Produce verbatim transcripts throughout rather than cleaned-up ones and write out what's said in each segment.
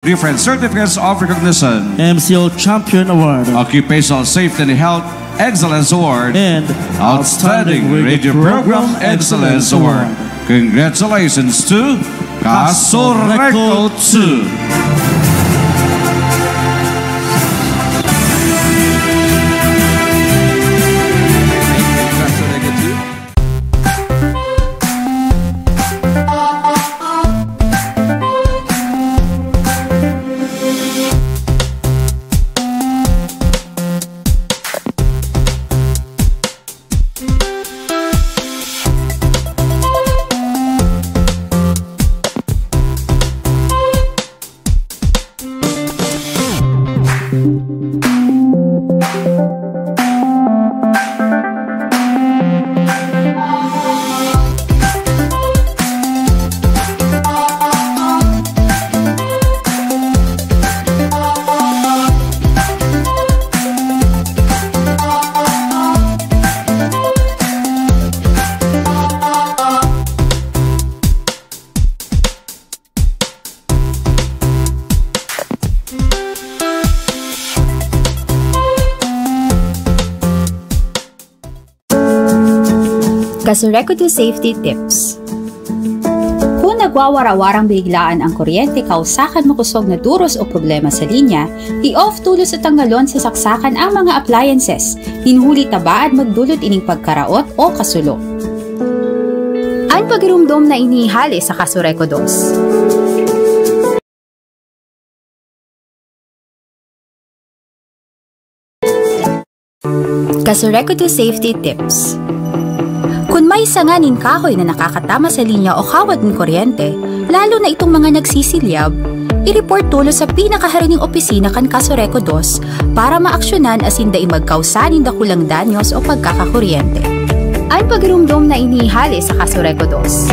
Different certificates of recognition. M C O Champion Award. Occupational Safety and Health Excellence Award. And Outstanding Radio Program Excellence Award. Congratulations to Kaso Record two. Kasureku to safety tips. Kun nagwawara-warang biniglaan ang kuryente kausa kan makosog na duros o problema sa linya, i-off tolos o tanggalon sa saksakan ang mga appliances, nin huli ta baad magdulot ining pagkaraot o kasulo. An pagirumdom na ini hale sa Kasureku dos. Kasureku to safety tips. Kun may sanga nin kahoy na nakakatama sa linya o kawad nin kuryente, lalo na itong mga nagsisilyab, i-report tolos sa pinakaharining opisina kan Kasureku dos para maaksyonan asin dai magkausa nin dakulang danyos o pagkakakuryente. An pagirumdom na ini hale sa Kasureku dos.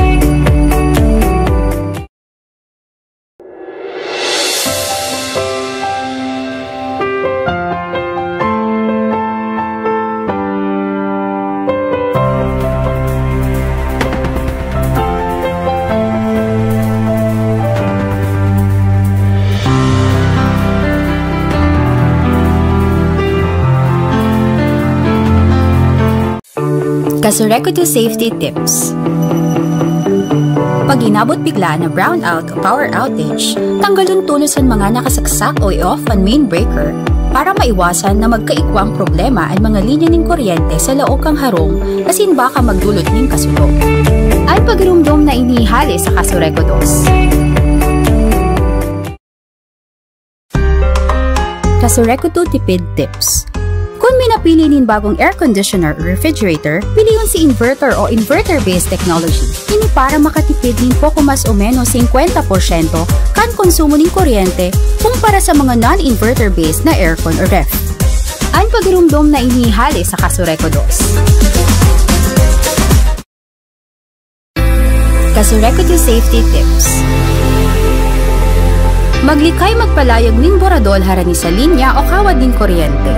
Kasureku to safety tips. Pag inabot biglaan na brownout o power outage, tanggalon tolos an mga nakasaksak o i-off an main breaker para maiwasan na magkaigwang problema an mga linya nin kuryente sa laog kan harong asin baka magdulot nin kasulo. An pagirumdom na ini hale sa Kasureku dos. Kasureku to tipid tips. Kun minapili nin bagong air conditioner o refrigerator, pilion si inverter o inverter-based technology. Ini para makatipid nin poko mas o menos singkwenta porsyento kan konsumo nin kuryente kumpara sa mga non-inverter-based na aircon o ref. An pagirumdom na ini hale sa Kasureku dos. Kasureku to safety tips. Maglikay magpalayog nin boradol harani sa linya o kawad nin kuryente.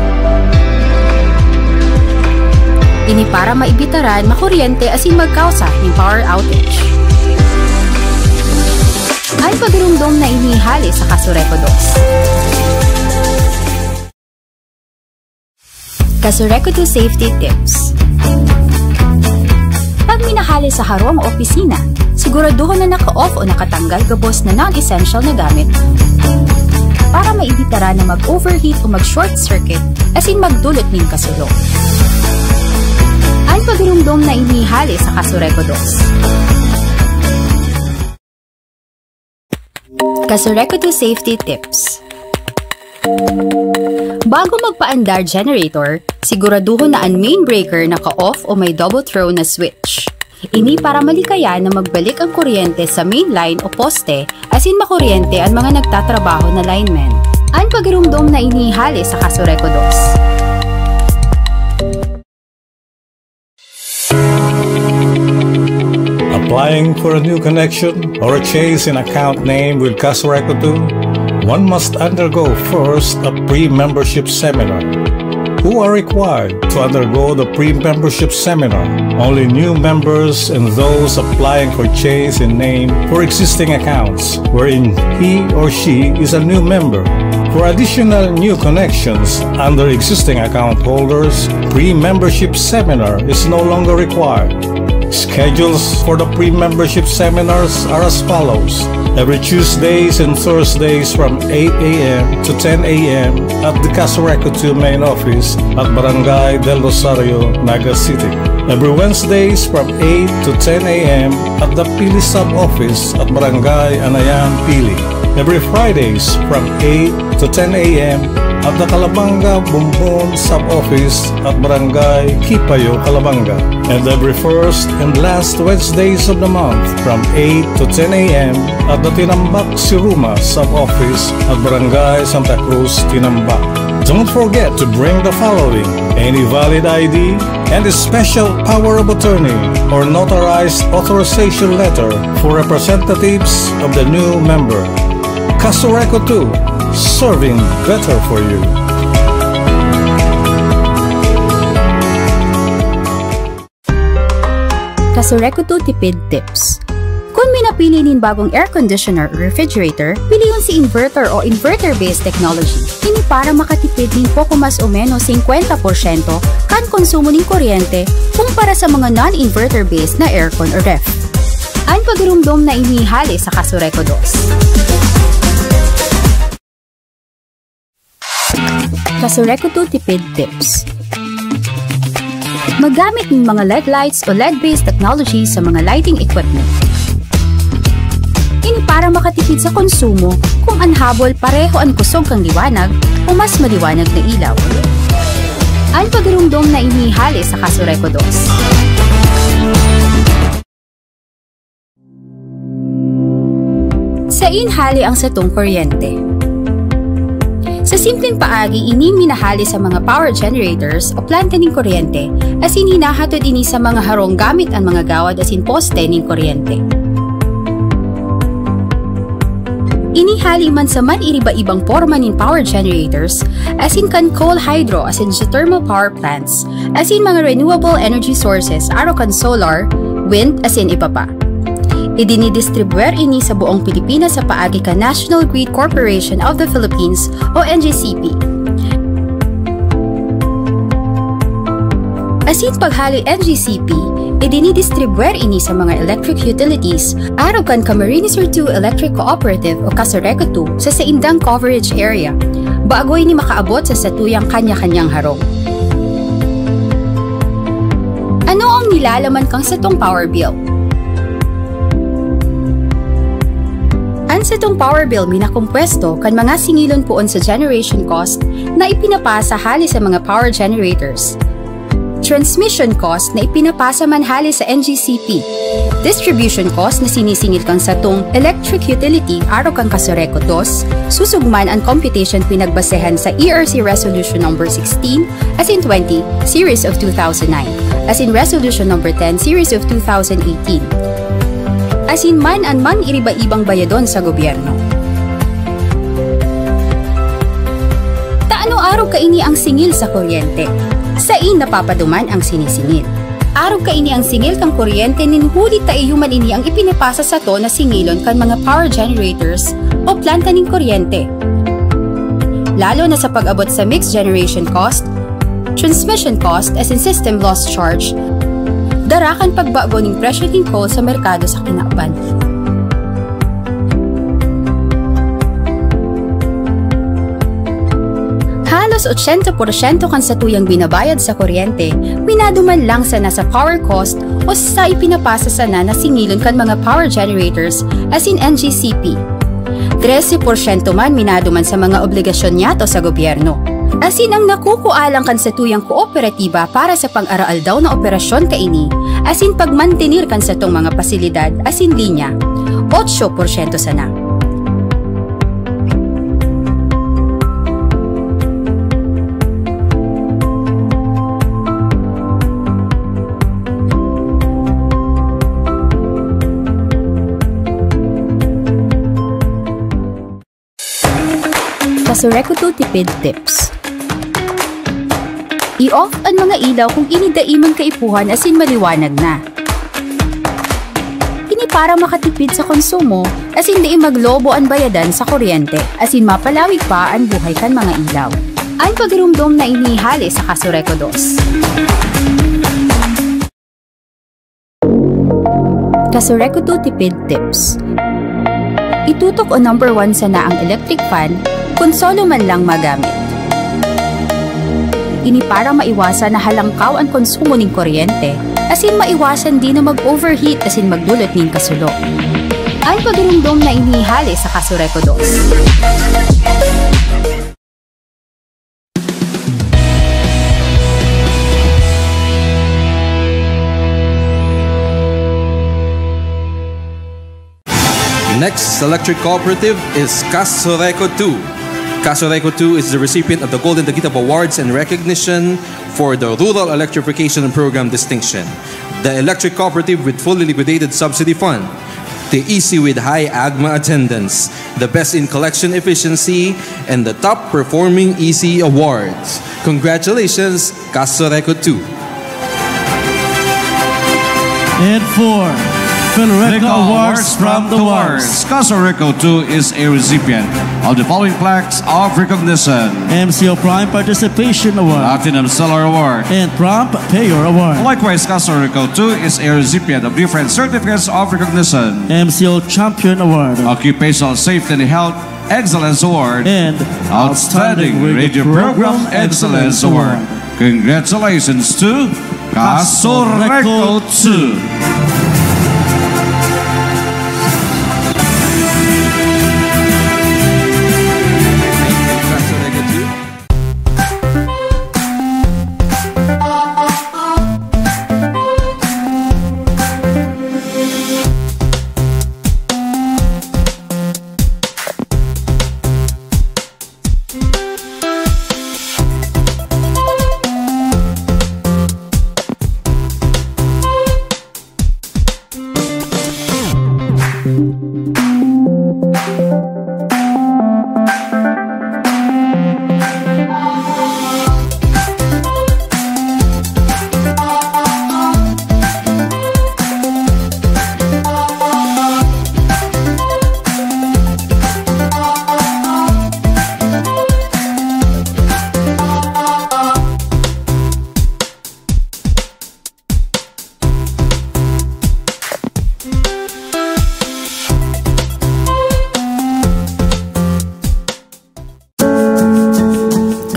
Ini para maibitaran makuryente asin magkausa nin power outage. An pagirumdom na ini hale sa Kasureku dos. Kasureku to safety tips. Pag minahale sa harong o opisina, siguraduhon na naka-off o nakatanggal gabos na non-essential na gamit para maibitaran na mag-overheat o mag-short circuit asin magdulot nin kasulo. An pagirumdom na ini hale sa Kasureku dos. Kasureku to safety tips. Bago magpaandar generator, siguraduhon na an main breaker naka-off o may double throw na switch. Ini para malikayan na magbalik ang kuryente sa main line o poste asin makuryente an mga nagtatrabaho na linemen. An pagirumdom na ini hale sa Kasureku dos. Applying for a new connection or a change in account name with Kasureku two, one must undergo first a pre-membership seminar. who are required to undergo the pre-membership seminar. Only new members and those applying for change in name for existing accounts wherein he or she is a new member. For additional new connections under existing account holders, pre-membership seminar is no longer required. Schedules for the pre-membership seminars are as follows. Every Tuesdays and Thursdays from eight a m to ten a m at the Casureco two main office at Barangay Del Rosario, Naga City. Every Wednesdays from eight to ten a m at the Pili Sub-Office at Barangay Anayan, Pili. Every Fridays from eight to ten a m at the Calabanga Bumbon Sub-Office at Barangay Kipayo, Calabanga. And every first and last Wednesdays of the month from eight to ten a m at the Tinambac Siruma Sub-Office at Barangay Santa Cruz, Tinambac. Don't forget to bring the following: any valid I D and a special power of attorney or notarized authorization letter for representatives of the new member. Casureco two, serving better for you. Casureco two Tipid Tips. Kun minapili nin bagong air conditioner o refrigerator, pilion si inverter o inverter-based technology. Ini para makatipid nin poko mas o menos singkwenta porsyento kan konsumo nin kuryente kumpara sa mga non-inverter-based na aircon o ref. An pagirumdom na ini hale sa Casureco dos. Casureco two Tipid Tips. Maggamit nin mga L E D lights o L E D-based technology sa mga lighting equipment. Ini para makatipid sa konsumo kung an habol pareho an kusog kan liwanag o mas maliwanag na ilaw. An pagirumdom na ini hale sa Casureco dos. Sain hale ang satong kuryente? Sa simpleng paagi, ini minahale sa mga power generators o planta nin kuryente, asin hinahatod ini sa mga harong gamit an mga gawad asin poste nin kuryente. Ini hale man sa man-iriba-ibang porma nin power generators, asin kan coal, hydro, asin geothermal power plants, asin mga renewable energy sources, arog kan solar, wind, asin iba pa. Idinidistribwer ini sa buong Pilipinas sa paagi kan National Grid Corporation of the Philippines o N G C P. Asin paghaloy N G C P, idinidistribwer ini sa mga electric utilities, arog kan Camarines Sur two Electric Cooperative o Casureco two sa saindang coverage area. Bago ini makaabot sa satuyang kanya-kanyang harong. Ano ang nilalaman kan satong power bill? An satong power bill minakompwesto kan mga singilon poon sa generation cost na ipinapasa hale sa mga power generators, transmission cost na ipinapasa man hale sa N G C P, distribution cost na sinisingil kan satong electric utility arog kan Casureco dos, susog man an computation pinagbasehan sa E R C Resolution Number sixteen asin twenty, Series of two thousand nine, asin Resolution Number ten, Series of two thousand eighteen, asin man an man-iriba-ibang bayadon sa gobyerno. Ta ano arog kaini ang singil sa kuryente? Sain napapaduman ang sinisingil? Arog kaini ang singil kan kuryente nin huli ta iyo man ini ang ipinapasa sato na singilon kan mga power generators o planta nin kuryente, lalo na sa pag-abot sa mixed generation cost, transmission cost, asin system loss charge, dara kan pagbago nin presyo nin coal sa merkado sa kinaban. Halos ochenta porsyento kan satuyang binabayad sa kuryente, minaduman lang sana sa power cost o sa ipinapasa sana na singilon kan mga power generators asin N G C P. Trese porsyento man minaduman sa mga obligasyon niyato sa gobyerno. Asin ang nakukua lang kan satuyang kooperatiba para sa pang-araaldaw na operasyon kaini asin pagmantener kan satong mga pasilidad asin linya, otso porsyento sana. Casureco two Tipid Tips. I-off an mga ilaw kung ini dai man kaipuhan asin maliwanag na. Ini para makatipid sa konsumo asin dai maglobo an bayadan sa kuryente, asin mapalawig pa an buhay kan mga ilaw. An pagirumdom na ini hale sa Casureco dos. Casureco two Tipid Tips. Itutok o number one sana ang electric fan kun solo man lang magamit. Ini para maiwasan na halangkaw an konsumo nin kuryente, asin maiwasan din na mag-overheat asin magdulot nin kasulo. An pagirumdom na ini hale sa Casureco dos. Next electric cooperative is Casureco two. Casureco two is the recipient of the Golden Daguip Awards and recognition for the Rural Electrification Program distinction. The electric cooperative with fully liquidated subsidy fund. The easy with high AGMA attendance. The best in collection efficiency and the top performing easy awards. Congratulations, Casureco two. And four, Fil Reco Awards from the Wars. Casureco two is a recipient of the following plaques of recognition: M C O Prime Participation Award, Platinum Seller Award, and Prompt Payer Award. Likewise, Casureco two is a recipient of different certificates of recognition: M C O Champion Award, Occupational Safety and Health Excellence Award, and Outstanding Radio Program Excellence Award. Congratulations to Casureco two.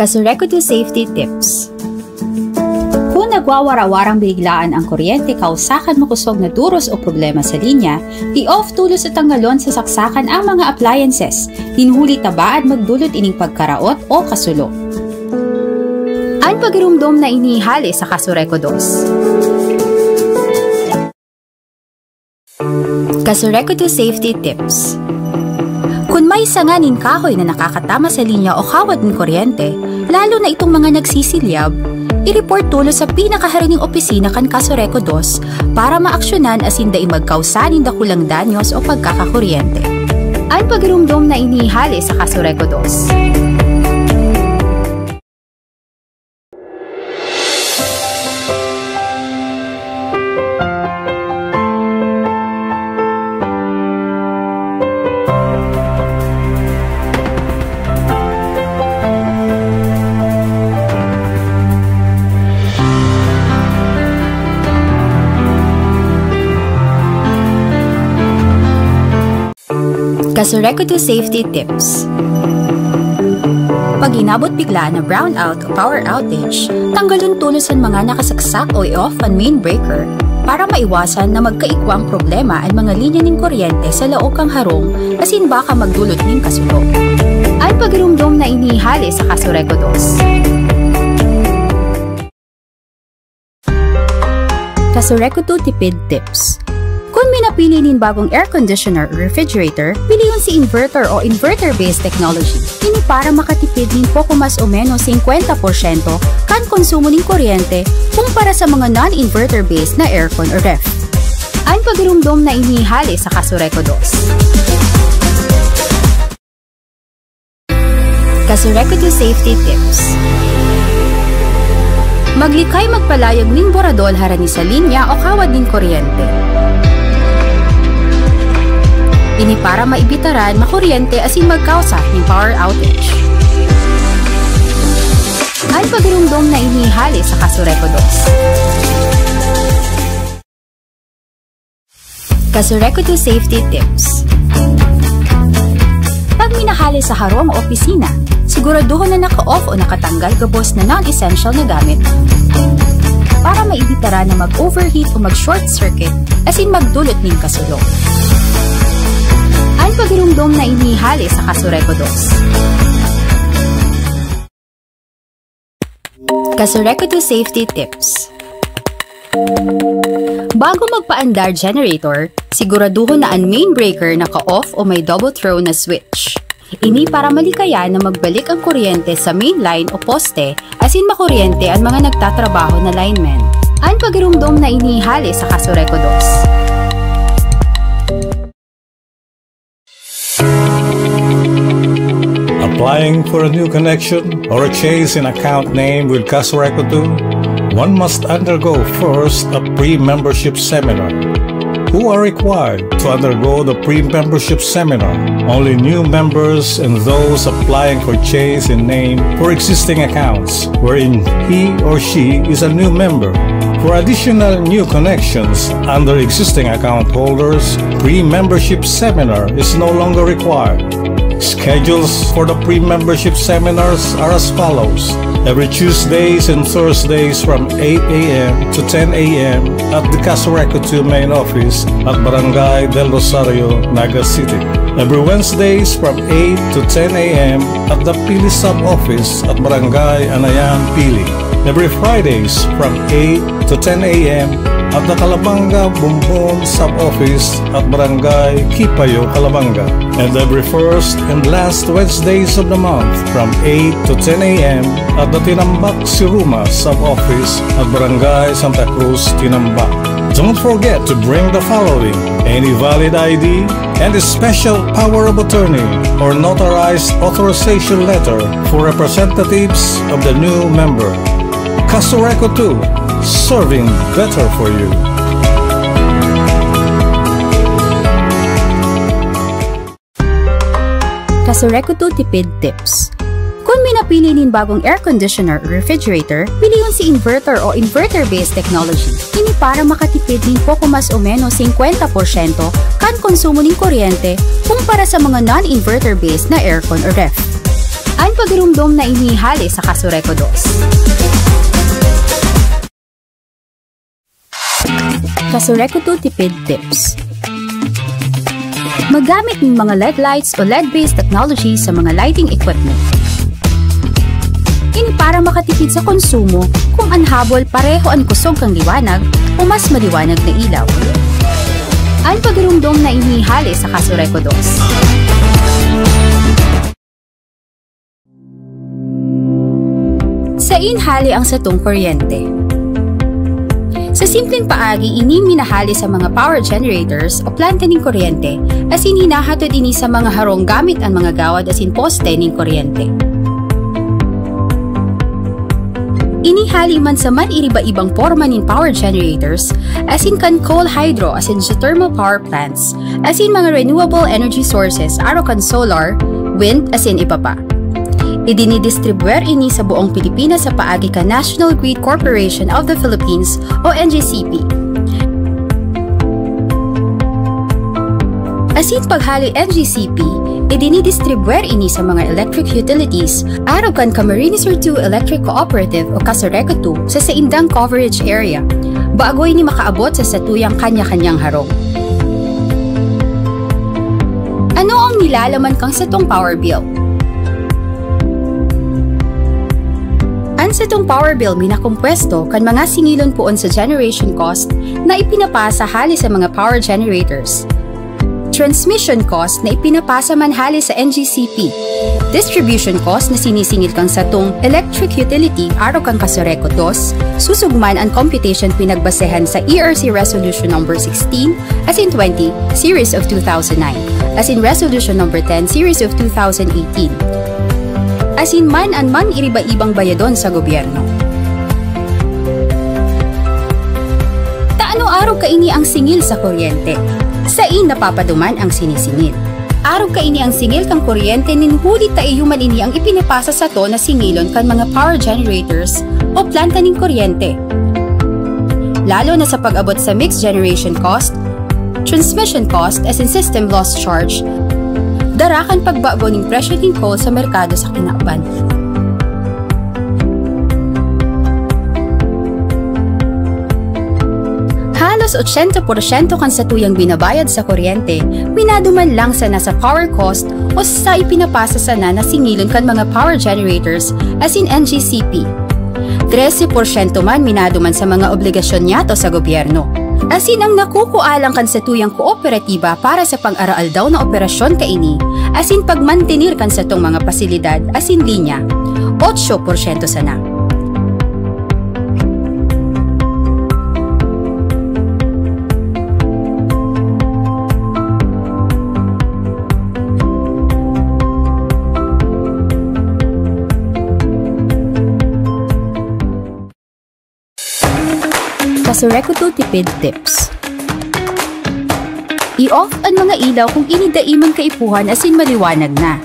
Casureco two Safety Tips. Kun nagwawara-warang biniglaan an kuryente kausa kan makosog na duros o problema sa linya, i-off tolos o tanggalon sa saksakan ang mga appliances, nin huli ta baad magdulot ining pagkaraot o kasulo. An pagirumdom na ini hale sa Casureco dos. Casureco two Safety Tips. Kun may sanga nin kahoy na nakakatama sa linya o kawad nin kuryente, lalo na itong mga nagsisilyab, i-report tolos sa pinakaharining opisina kan Casureco dos para maaksyonan asin dai magkausa nin dakulang danyos o pagkakakuryente. An pagirumdom na ini hale sa Casureco dos. Casureco two Safety Tips. Pag inabot biglaan na brownout o power outage, tanggalon tolos an mga nakasaksak o i-off an main breaker para maiwasan na magkaikwang problema an mga linya nin kuryente sa laog kan harong asin baka magdulot nin kasulo. An pagirumdom na ini hale sa Casureco dos. Casureco two Tipid Tips. Kun may napili nin bagong air conditioner o refrigerator, pilion si inverter o inverter-based technology. Ini para makatipid nin poko mas o menos singkwenta porsyento kan konsumo nin kuryente kumpara sa mga non-inverter-based na aircon o ref. An pagirumdom na ini hale sa Casureco dos. Casureco two Safety Tips. Maglikay magpalayag nin boradol harani sa linya o kawad nin kuryente. Ini para maibitaran makuryente asin magkausa nin power outage. An pagirumdom na ini hale sa Kasureco dos. Kasureco two Safety Tips. Pag minahale sa harong o opisina, siguraduhon na naka-off o nakatanggal gabos na non-essential na gamit para maibitara na mag-overheat o mag-short circuit asin magdulot nin kasulo. An pagirumdom na ini hale sa Kasureco dos. Kasureco two Safety Tips. Bago magpaandar generator, siguraduhon na an main breaker naka-off o may double throw na switch. Ini para malikayan na magbalik ang kuryente sa main line o poste asin makuryente an mga nagtatrabaho na linemen. An pagirumdom na ini hale sa Kasureco dos. Applying for a new connection or a change in account name with Kasureco two, one must undergo first a pre-membership seminar. Who are required to undergo the pre-membership seminar? Only new members and those applying for change in name for existing accounts wherein he or she is a new member. For additional new connections under existing account holders, pre-membership seminar is no longer required. Schedules for the pre-membership seminars are as follows. Every Tuesdays and Thursdays from eight a m to ten a m at the Kasureco two main office at Barangay Del Rosario, Naga City. Every Wednesdays from eight to ten a m at the Pili Sub-Office at Barangay Anayan, Pili. Every Fridays from eight to ten a m at the Calabanga Bumbon Sub-Office at Barangay Kipayo, Calabanga. And every first and last Wednesdays of the month from eight to ten a m at the Tinambac Siruma Sub-Office at Barangay Santa Cruz, Tinambac. Don't forget to bring the following: any valid I D and a special power of attorney or notarized authorization letter for representatives of the new member. Kasureco two, serving better for you. Kasureco two Tipid Tips. Kun minapili nin bagong air conditioner o refrigerator, pilion si inverter o inverter-based technology. Ini para makatipid nin poko mas o menos singkwenta porsyento kan konsumo nin kuryente kumpara sa mga non-inverter-based na aircon o ref. An pagirumdom na ini hale sa Kasureco dos. Kasureco two Tipid Tips. Maggamit ng mga L E D lights o L E D-based technology sa mga lighting equipment. Ini para makatipid sa konsumo kung an habol pareho an kusog kan liwanag o mas maliwanag na ilaw. An pagirumdom na ini hale sa Kasureco dos. Sain hale ang satong kuryente? Sa simpleng paagi, ini minahale sa mga power generators o planta nin kuryente, asin hinahatod ini sa mga harong gamit an mga gawad asin poste nin kuryente. Ini hale man sa man-iriba-ibang porma nin power generators, asin kan coal, hydro, asin geothermal power plants, asin mga renewable energy sources, arog kan solar, wind, asin iba pa. Idinidistribwer ini sa buong Pilipinas sa paagi kan National Grid Corporation of the Philippines o N G C P. Asin paghale N G C P, idinidistribwer ini sa mga electric utilities, arog kan Camarines Sur two Electric Cooperative o Kasureco two sa saindang coverage area, bago ini makaabot sa satuyang kanya-kanyang harong. Ano ang nilalaman kan satong power bill? An satong power bill minakompwesto kan mga singilon poon sa generation cost na ipinapasa hale sa mga power generators, transmission cost na ipinapasa man hale sa N G C P, distribution cost na sinisingil kan satong electric utility arog kan Kasureco dos, susog man an computation pinagbasehan sa E R C Resolution Number sixteen, asin twenty, Series of two thousand nine, asin Resolution Number ten, Series of two thousand eighteen, asin man an man-iriba-ibang bayadon sa gobyerno. Arog kaini ang singil sa kuryente. Sain napapaduman ang sinisingil. Arog kaini ang singil kan kuryente nin huli ta iyo man ini ang ipinapasa sato na singilon kan mga power generators o planta nin kuryente. Lalo na sa pag-abot sa mixed generation cost, transmission cost, asin system loss charge, dara kan pagbago nin presyo nin coal sa merkado sa kinaban. Halos ochenta porsyento kan satuyang binabayad sa kuryente, minaduman lang sana sa power cost o sa ipinapasa sana na singilon kan mga power generators, asin N G C P. Trese porsyento man minaduman sa mga obligasyon niyato sa gobyerno. Asin ang nakukua lang kan satuyang kooperatiba para sa pang-araaldaw na operasyon kaini, asin pagmantener kan satong mga pasilidad asin linya, otso porsyento sana. Kasureco two Tipid Tips. I-off an mga ilaw kung ini dai man kaipuhan asin maliwanag na.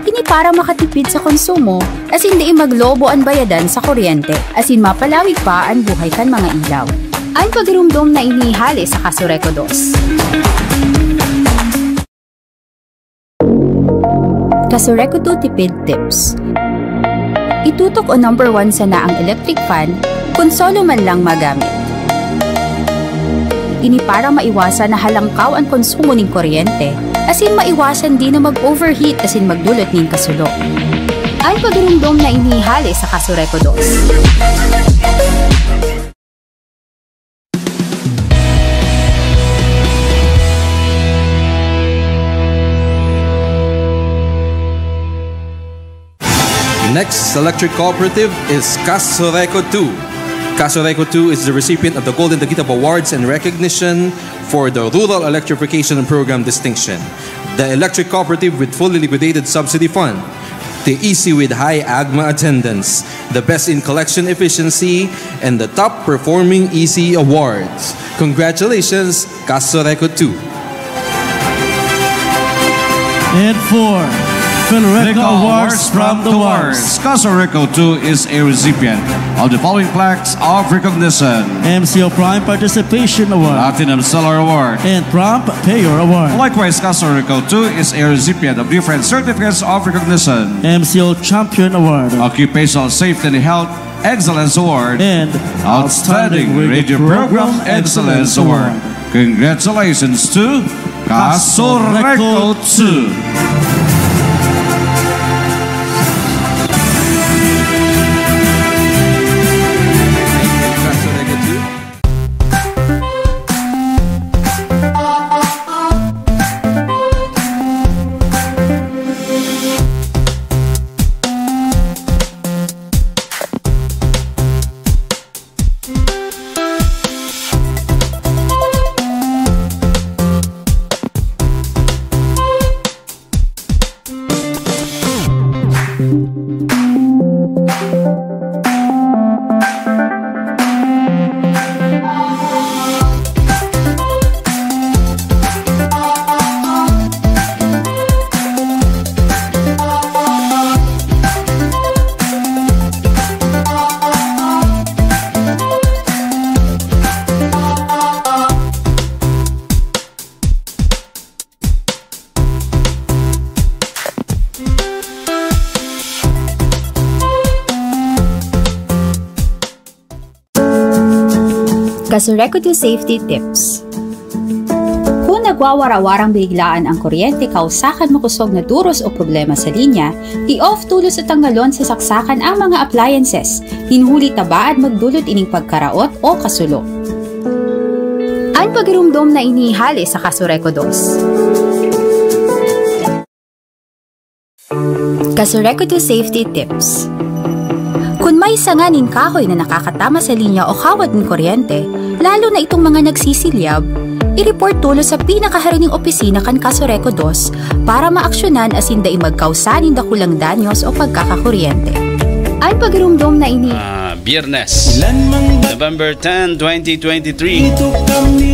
Ini para makatipid sa konsumo, asin dai maglobo an bayadan sa kuryente, asin mapalawig pa an buhay kan mga ilaw. An pagirumdom na ini hale sa Kasureco dos. Kasureco two Tipid Tips. Itutok o number one sana ang electric fan kun solo man lang magamit. Ini para maiwasan na halangkaw an konsumo nin kuryente, asin maiwasan din na mag-overheat asin magdulot nin kasulo. An pagirumdom na ini hale sa Kasureco dos. Next electric cooperative is Kasureco two. Kasureco two is the recipient of the Golden Dagitap Awards and recognition for the Rural Electrification Program distinction. The electric cooperative with fully liquidated subsidy fund. The E C with high AGMA attendance, the best in collection efficiency, and the top performing E C awards. Congratulations, Kasureco two. And for Federico Awards from the Wars, Kasureco two is a recipient of the following plaques of recognition: M C O Prime Participation Award, Platinum Seller Award, and Prompt Payer Award. Likewise, Kasureco two is a recipient of different certificates of recognition: M C O Champion Award, Occupational Safety and Health Excellence Award, and Outstanding Radio Program Excellence Award. Congratulations to Kasureco two. Kasureco two Safety Tips. Kun nagwawara-warang biglaan ang kuryente kausa kan makosog na duros o problema sa linya, i-off tolos o tanggalon sa saksakan ang mga appliances, nin huli ta baad magdulot ining pagkaraot o kasulo. An pagirumdom na ini hale sa Kasureco dos. Kasureco two Safety Tips. Kun may sanga nin kahoy na nakakatama sa linya o kawad nin kuryente, lalo na itong mga nagsisilyab, i-report tolos sa pinakaharining opisina kan Kasureco dos para maaksyonan asin dai magkausa nin dakulang danyos o pagkakakuryente. An pagirumdom na ini. Ah, Biyernes, November ten, twenty twenty-three.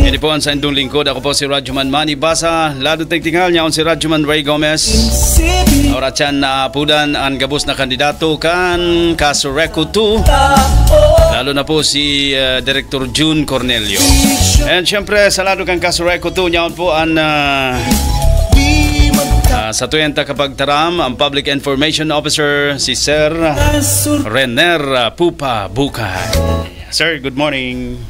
Ini po ang saindong lingkod. Ako po si Radyoman Manny Basa. Lado teknikal niya si Radyoman Ray Gomez. Ora tiyan na apudan ang gabos na kandidato kan Kasureku two. Lalo na po si, ah, Director June Cornelio. And syempre, sa lado kan Kasureku two, niya po ang, ah, ah, sa tuyang takapagtaram, ang Public Information Officer, si Sir Rener, ah, Pupa Bukay. Sir, good morning.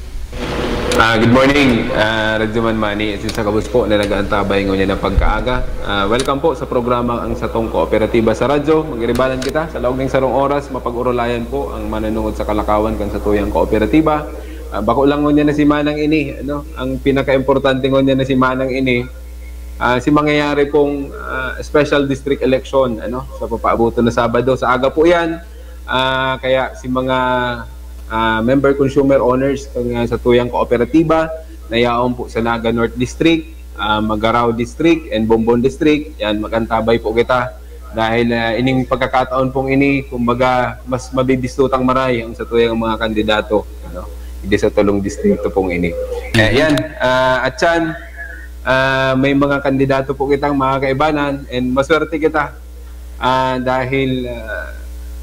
Ah, good morning, ah, Radyoman Manny. Asin sa gabos po na nag-aantabay ngunyan na pagkaaga. Ah, welcome po sa programang Ang Satong Kooperatiba sa Radyo. Magiribalan kita. Sa laog ning sarong oras, mapag-orolayan po ang manunungod sa kalakawan kan satuyang kooperatiba. Ah, bako lang ngunyan na si Manang ini, ano, ang pinakaimportante ngunyan na si Manang ini, ah, si mangyayari pong, ah, special district election, ano, sa papaabuton na Sabado. Sa aga po yan, ah, kaya si mga, ah, member consumer owners kan, ah, satuyang kooperatiba na yaon po sa Naga North District, ah, Magarao District, and Bombon District, yan, mag-antabay po kita. Dahil, ah, ining pagkakataon pong ini, kumbaga, mas mabibistutang maray ang satuyang mga kandidato, ano, hindi sa tulong distrito pong ini. Eh, Mhm. yan, ah, at yan, ah, may mga kandidato po kitang mga kaibanan, and maswerte kita, ah, dahil, ah,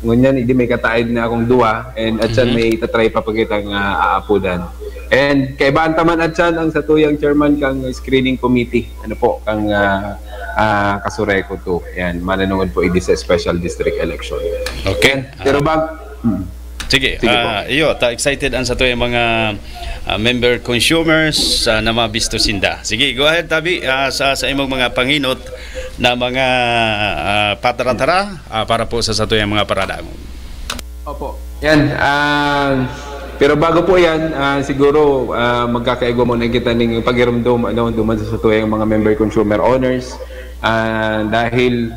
ngunyan, hindi may kataid na akong duwa, and at yan, Mhm. may itatry pa po kitang, ah, aapudan. And kaibahan ta man at yan ang satuyang chairman kang screening committee, ano po, kang, ah, ah, Kasureku two. Yan, manunungod po idi sa special district election. Okay. Yan. Pero Ah, bag-, hmm. Sige, Sige po. ah, iyo, ta excited ang satuyang mga, ah, member consumers, ah, na mabisto sinda. Sige, go ahead, Tabi, ah, sa, sa imong mga panginot na mga, ah, patara-tara, ah, para po sa satuyang mga paradagon. Opo. Yan, ah, pero bago po yan, ah, siguro, ah, magkakaigwa muna kita ning pagirumdom, ano, duman sa satuyang mga member consumer owners. Ah, dahil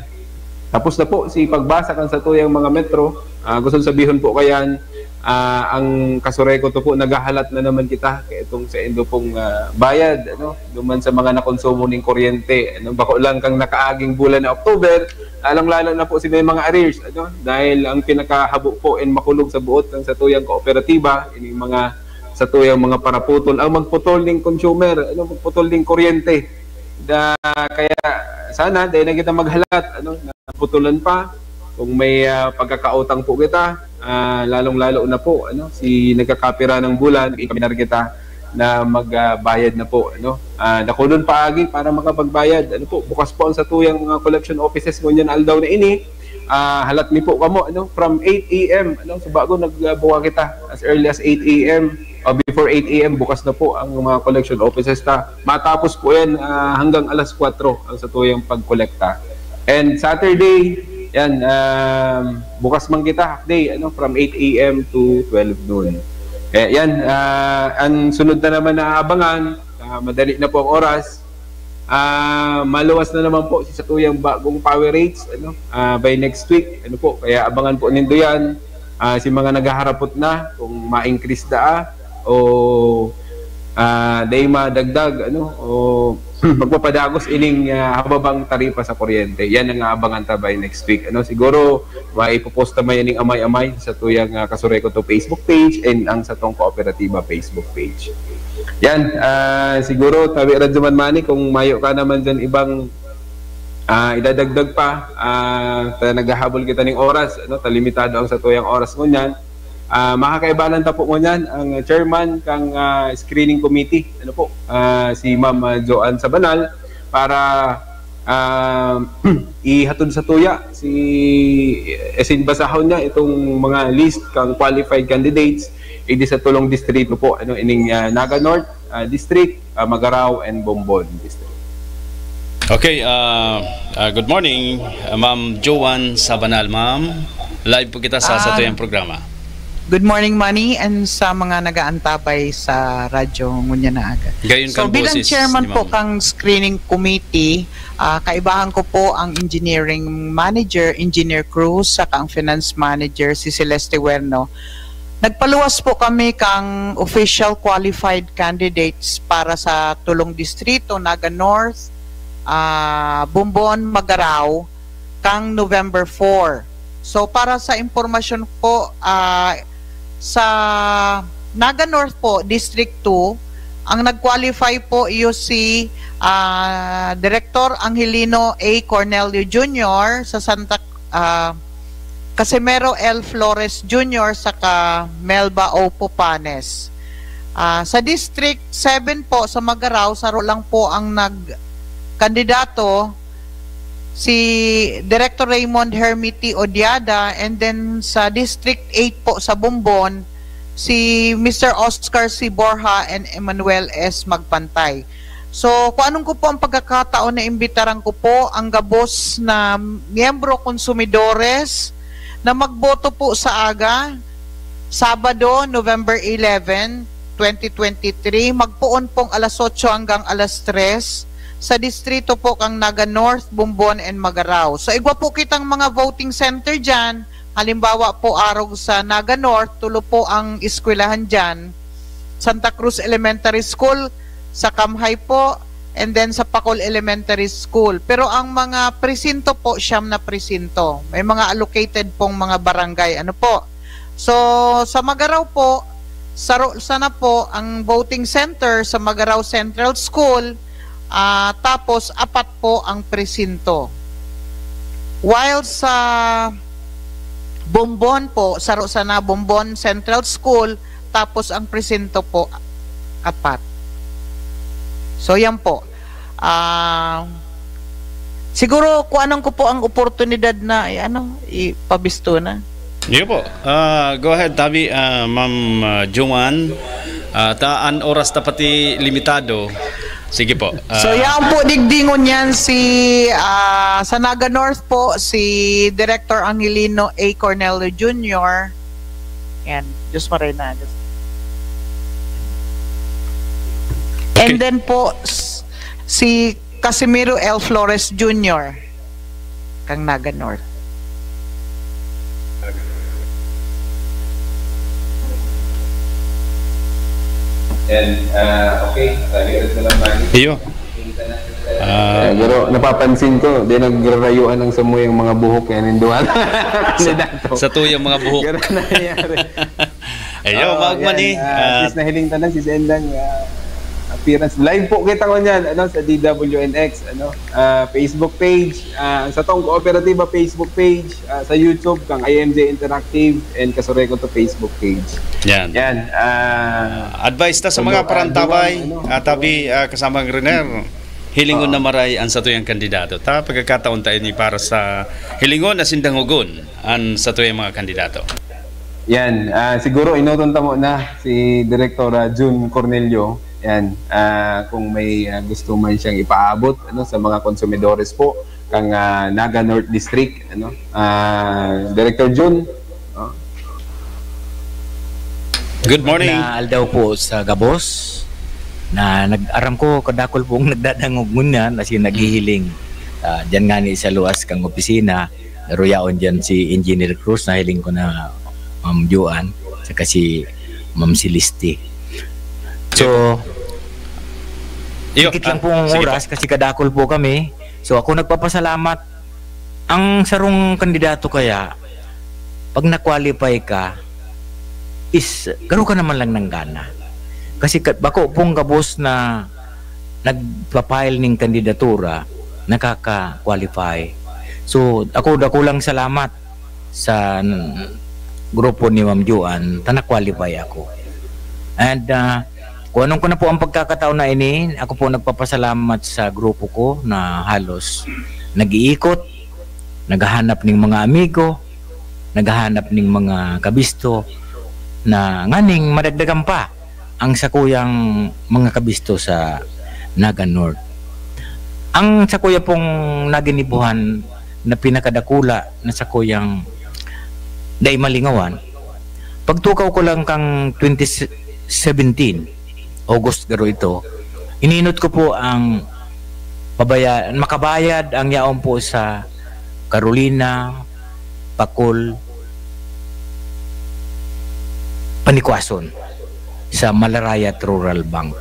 tapos na po si pagbasa kan satuyang mga metro. Ah, gusto sabihon po kayan, ah, ang Kasureku two po, naghahalat na naman kita kaitong saindo pong, ah, bayad, ano, duman sa mga nakonsumo ning kuryente. Ano, bako lang kang nakaaging bulan na October, lalong-lalo na po si may mga arrears, ano, dahil ang pinakahabo po and makulog sa buot ng satuyang kooperatiba, ining mga satuyang mga paraputol, ang magputol ning consumer, ano, magputol ning kuryente. Da, kaya sana, dahil na kita maghalat, ano, na putulan pa. Kung may, ah, pagkakautang po kita, ah, lalong-lalo na po, ano, si nagkakapira ng bulan, ikaminar kita na magbayad na po, ano. Ah, dakulon paagi para makapagbayad. Ano po, bukas po ang satuyang mga collection offices ngunyan aldaw na ini. Ah, halat mi po kamo, ano, from eight a m, ano, so bago nagbuka kita, as early as eight a m o before eight a m, bukas na po ang mga collection offices ta. Matapos po yan, ah, hanggang alas kwatro ang satuyang pagkolekta. And Saturday, yan, um, bukas man kita, half day, ano, from eight a m to twelve noon. Eh, yan, ah, ang sunod na naman na abangan, ah, madali na po ang oras, ah, maluwas na naman po si satuyang bagong power rates, ano, ah, by next week, ano po, kaya abangan po nindo yan, ah, si mga naghaharapot na kung ma-increase daa o, ah, dai madagdag, ano, o magpapadagos ining, ah, hababang taripa sa kuryente. Yan ang aabangan ta by next week, ano. Siguro, maipopost ta man yan ning amay-amay sa tuyang, ah, Kasureku two Facebook page and ang satong Kooperatiba Facebook page. Yan, ah, siguro, Tabi Radyo Man Mani, kung mayo ka naman dyan ibang, ah, idadagdag pa, ah, ta naghahabol kita ning oras, ano, ta limitado ang satuyang oras ngunyan. Ah, makakaibanan ta po ngunyan ang chairman kang, ah, screening committee, ano po, ah, si Ma'am, ah, Joanne Sabanal, para, ah, ihatod sa tuya si, asin basahon niya itong mga list kang qualified candidates, idi sa tulong distrito po, ano, ining, ah, Naga North, ah, District, ah, Magarao, and Bombon District. Okay, ah, ah, good morning, ah, Ma'am Joanne Sabanal, ma'am. Live po kita sa, sa Ah, tuyang programa. Good morning, Manny, and sa mga nag-aantabay sa radyo ngunyan na aga. Gayon So, kang bilang boses chairman ni po Ma'am. Kang screening committee, ah, kaibahan ko po ang engineering manager, Engineer Cruz, saka ang finance manager, si Celeste Werno. Nagpaluwas po kami kang official qualified candidates para sa tulong distrito, Naga North, ah, Bombon, Magarao, kang November four. So, para sa impormasyon po, ah, sa Naga North po, District two, ang nag-qualify po iyo si, ah, Director Angelino A. Cornelio Junior sa Santa, ah, Casimero L. Flores Junior saka Melba O. Pupanes. Ah, sa District seven po, sa Magarao, saro lang po ang nagkandidato, si Director Raymond Hermiti Odiada, and then sa District eight po, sa Bombon, si Mister Oscar C. Borja and Emmanuel S. Magpantay. So, kuanon ko po ang pagkakataon na imbitaran ko po ang gabos na miyembro, konsumidores, na magboto po sa aga, Sabado, November eleven, twenty twenty-three, magpoon pong alas otso hanggang alas tres sa distrito po kang Naga North, Bombon, and Magarao. So, igwa po kitang mga voting center dyan. Halimbawa po, arog sa Naga North, tulo po ang eskwelahan dyan. Santa Cruz Elementary School, sa Kamhay po, and then sa Pacol Elementary School. Pero ang mga presinto po, siyam na presinto. May mga allocated pong mga barangay. Ano po? So, sa Magarao po, saro sana po ang voting center sa Magarao Central School, ah, tapos apat po ang presinto. While sa Bombon po, saro sana Bombon Central School, tapos ang presinto po, apat. So, yan po. Ah, siguro, kuanon ko po ang oportunidad na, eh, ano, ipabisto na. Iyo po. Ah, go ahead, tabi, ah, Ma'am, ah, Joanne. Ah, ta, an oras ta pati limitado. Sige po. So, Ah, yan po, digdingon yan si, ah, sa Naga North po, si Director Angelino A. Cornelio Junior. Yan. Diyos Marina. And Okay. then po, s-, si Casimiro L. Flores Junior, kang Naga North. And, ah, okay, tayo na lang, Manny. Iyo. Ah. Eh, pero napapansin ko, di nagrarayuan ang samoy ang mga buhok, kaya ninduhan. Sa, Kandidato. Sa tuyang mga buhok. Ganun nangyayari. Ayo, Oo, maugma yan. ni, Ah, ah, sis, nahiling ta na si Sendang, ah, appearance. Live po kita ngunyan, ano, sa D W N X, ano, ah, Facebook page, ah, ang satong Kooperatiba Facebook page, ah, sa YouTube, kang I M J Interactive, and Kasurekoto Facebook page. Yan. Yan, ah, Ah, advice ta sa mga although, ah, parantabay, duwang, ano, ah, tabi, ah, kasamang Riner, hilingon Oo. na maray ang satuyang kandidato. Ta, pagkakataon ta ini para sa hilingon na sindanghogon an satuyang mga kandidato. Yan, ah, siguro enoton ta muna si Direktor, ah, Jun Cornelio. Yan, ah, kung may, ah, gusto man siyang ipaabot, ano, sa mga konsumidores po kang, ah, Naga North District, ano, ah, Director Jun, oh. Good morning. Na aldaw po sa gabos, na nag-, aram ko, kadakol pong nagdadangog ngunyan, as in, naghihiling. Ah, diyan nga ni sa luwas kang opisina, naruyaon diyan si Engineer Cruz, nahiling ko na Ma'am Joan, saka si Ma'am Celeste. So, Iyo, dikit lang ah, pong sige po. oras kasi kadakol po kami. So, ako nagpapasalamat. Ang sarong kandidato kaya, pag na-qualify ka, is garo ka naman lang ng gana. Kasi ka-, bako pong gabos na nagpa-file ning kandidatura, nakaka-qualify. So, ako, dakulang salamat sa n-, grupo ni Ma'am Joan, ta na-qualify ako. And, ah, kuanon ko na po ang pagkakataon na ini, ako po nagpapasalamat sa grupo ko na halos nag-iikot, naghahanap ning mga amigo, naghahanap ning mga kabisto na nganing madagdagan pa ang sakuyang mga kabisto sa Naga North. Ang sakuya pong naginibuhan na pinakadakula na sakuyang dai malingawan, pagtukaw ko lang kang twenty seventeen, August garo ito, ininot ko po ang pabaya-, makabayad ang yaon po sa Carolina, Pacol, Panikwason sa Malarayat Rural Bank.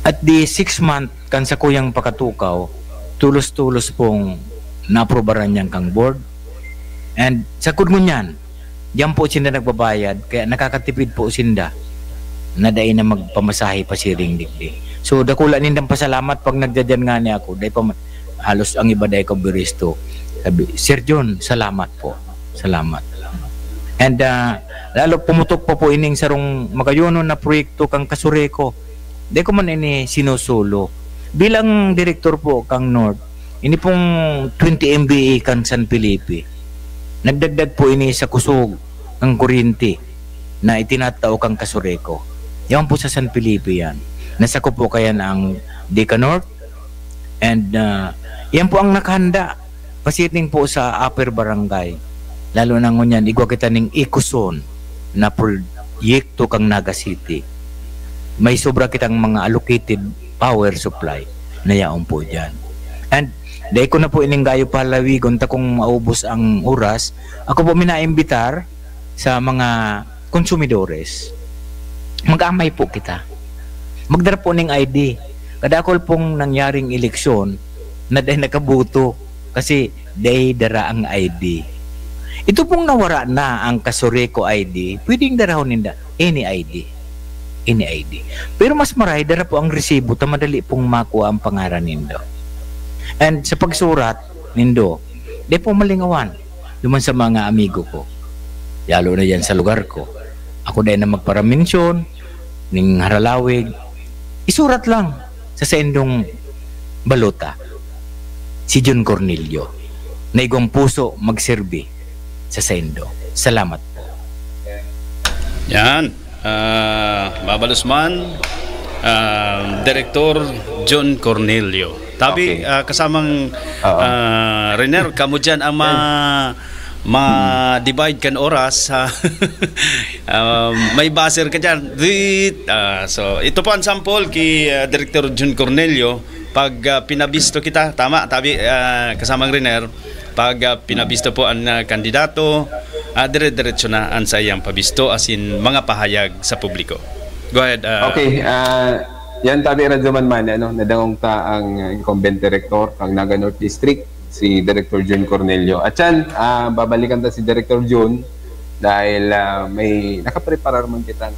At the six month kan sakuyang pakatukaw, tulos-tulos pong naaprobaran niyang kang board. And sagkod ngunyan, diyan po sinda nagbabayad, kaya nakakatipid po sinda na dai na magpamasahe pasiring digdi. So, dakula nindang pasalamat pag nagdadyan ngani ako, dai pa ma-, halos ang iba dai ko biristo. Sabi, "Sir John, salamat po. Salamat." And, ah, lalo pumutok pa po ining sarong magayonon na proyekto kan Casureco. Dai ko man ini sinusulo. Bilang direktor po kan North, ini pong twenty M V A kan San Felipe, nagdagdag po ini sa kusog kan kuryente na itinatao kan Casureco. Yan po sa San Felipe yan. Nasakop po kaya ang Deca North. And, ah, yan po ang nakahanda pasiring po sa Upper Barangay. Lalo na ngunyan, igwa kita ning Ecozone na proyekto kan Naga City. May sobra kitang mga allocated power supply na yaon po dyan. And dai ko na po ining gayo palawigon ta kung maubos ang oras. Ako po minaimbitar sa mga konsumidores. Mag-amay po kita. Magdara po ning I D. Kadakul pong nangyaring eleksyon na dai nakaboto kasi dai dara ang I D. Ito pong nawara na ang Casureco I D, pwedeng darahon ninda any I D. Any I D. Pero mas maray, dara po ang resibo ta madali pong makuha ang pangaran nindo. And sa pagsurat nindo, di po malingawan. Duman sa mga amigo ko, lalo na yan sa lugar ko. Ako dai na magparamensyon ning haralawig. Isurat lang sa saindong balota si John Cornelio na igwang puso magserbi sa saindo. Salamat po. Yan. Ah, mabalos man, ah, Direktor John Cornelio. Tabi, Okay. ah, kasamang Oo. ah, Riner, kamo dyan ang ma, ma-divide kan oras. Ha? Ah, may buzzer ka dyan. Dit! Ah, so, ito po ang sample kay ah, Director Jun Cornelio. Pag ah, pinabisto kita, tama, tabi, ah, kasamang Riner, pag ah, pinabisto po ang ah, kandidato, ah, dire-diretso na ang saiyang pabisto, asin mga pahayag sa publiko. Go ahead. ah, Okay, ah, yan tabi Radyo Manmani, ano, nadangog ta ang incumbent director kan Naga North District, si Director Jun Cornelio. At yan, ah, babalikan ta si Director Jun dahil ah, may nakapreparar man kitang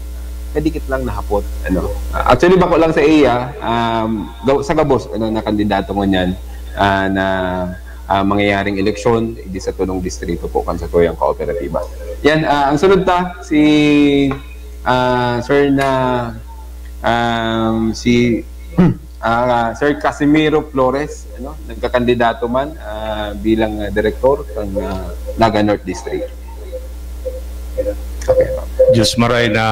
kadikit lang na hapot. Ano. Ah, actually, bako lang sa iya, um, gaw- sa gabos ano, na kandidato ngunyan ah, na ah, mangyayaring eleksyon di sa tulong distrito po kan sa tuyang kooperatiba. Yan, ah, ang sunod ta, si ah, Sir na um, si ah, Sir Casimiro Flores, ano, nagkakandidato man ah, bilang ah, direktor ng ah, Naga North District. Okay. Diyos maray na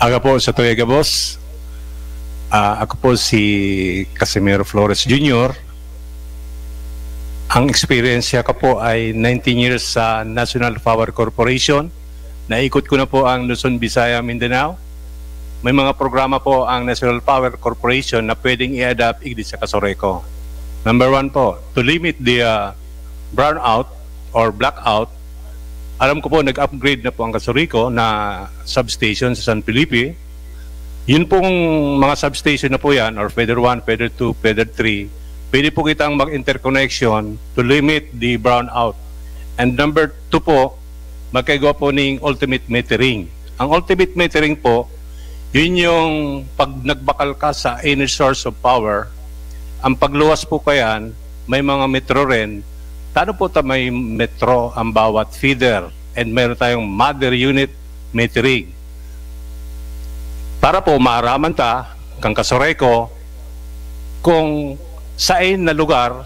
aga po sa Tuya Gabos. Ah, ako po si Casimiro Flores Junior. Ang eksperyensya ko po ay nineteen years sa National Power Corporation. Naikot ko na po ang Luzon, Visayas, Mindanao. May mga programa po ang National Power Corporation na pwedeng i-adapt igdi sa Casureco. Number one po, to limit the ah, brownout or blackout. Alam ko po, nag-upgrade na po ang Casureco na substation sa San Felipe. Yun pong mga substation na po yan, or feeder one, feeder two, feeder three, pwede po kitang mag-interconnection to limit the brownout. And number two po, magkaigwa po ning ultimate metering. Ang ultimate metering po, yun yung pag nagbakal ka sa any source of power, ang pagluwas po kayan, may mga metro rin. Tano po ta may metro ang bawat feeder and meron tayong mother unit metering. Para po maaraman ta, kan Casureco, kung sain na lugar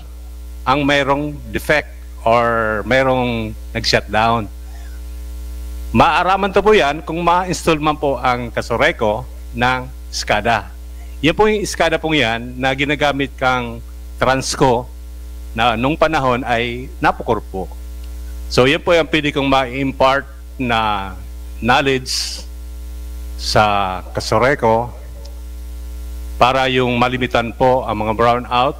ang mayroong defect or mayroong nag-shutdown. Maaraman ta po yan kung ma-install man po ang Casureco ng SCADA. Yan po yung SCADA pong yan na ginagamit kang Transco na nung panahon ay napukol po. So yan po yung pwede kong ma-impart na knowledge sa Casureco para yung malimitan po ang mga brownout.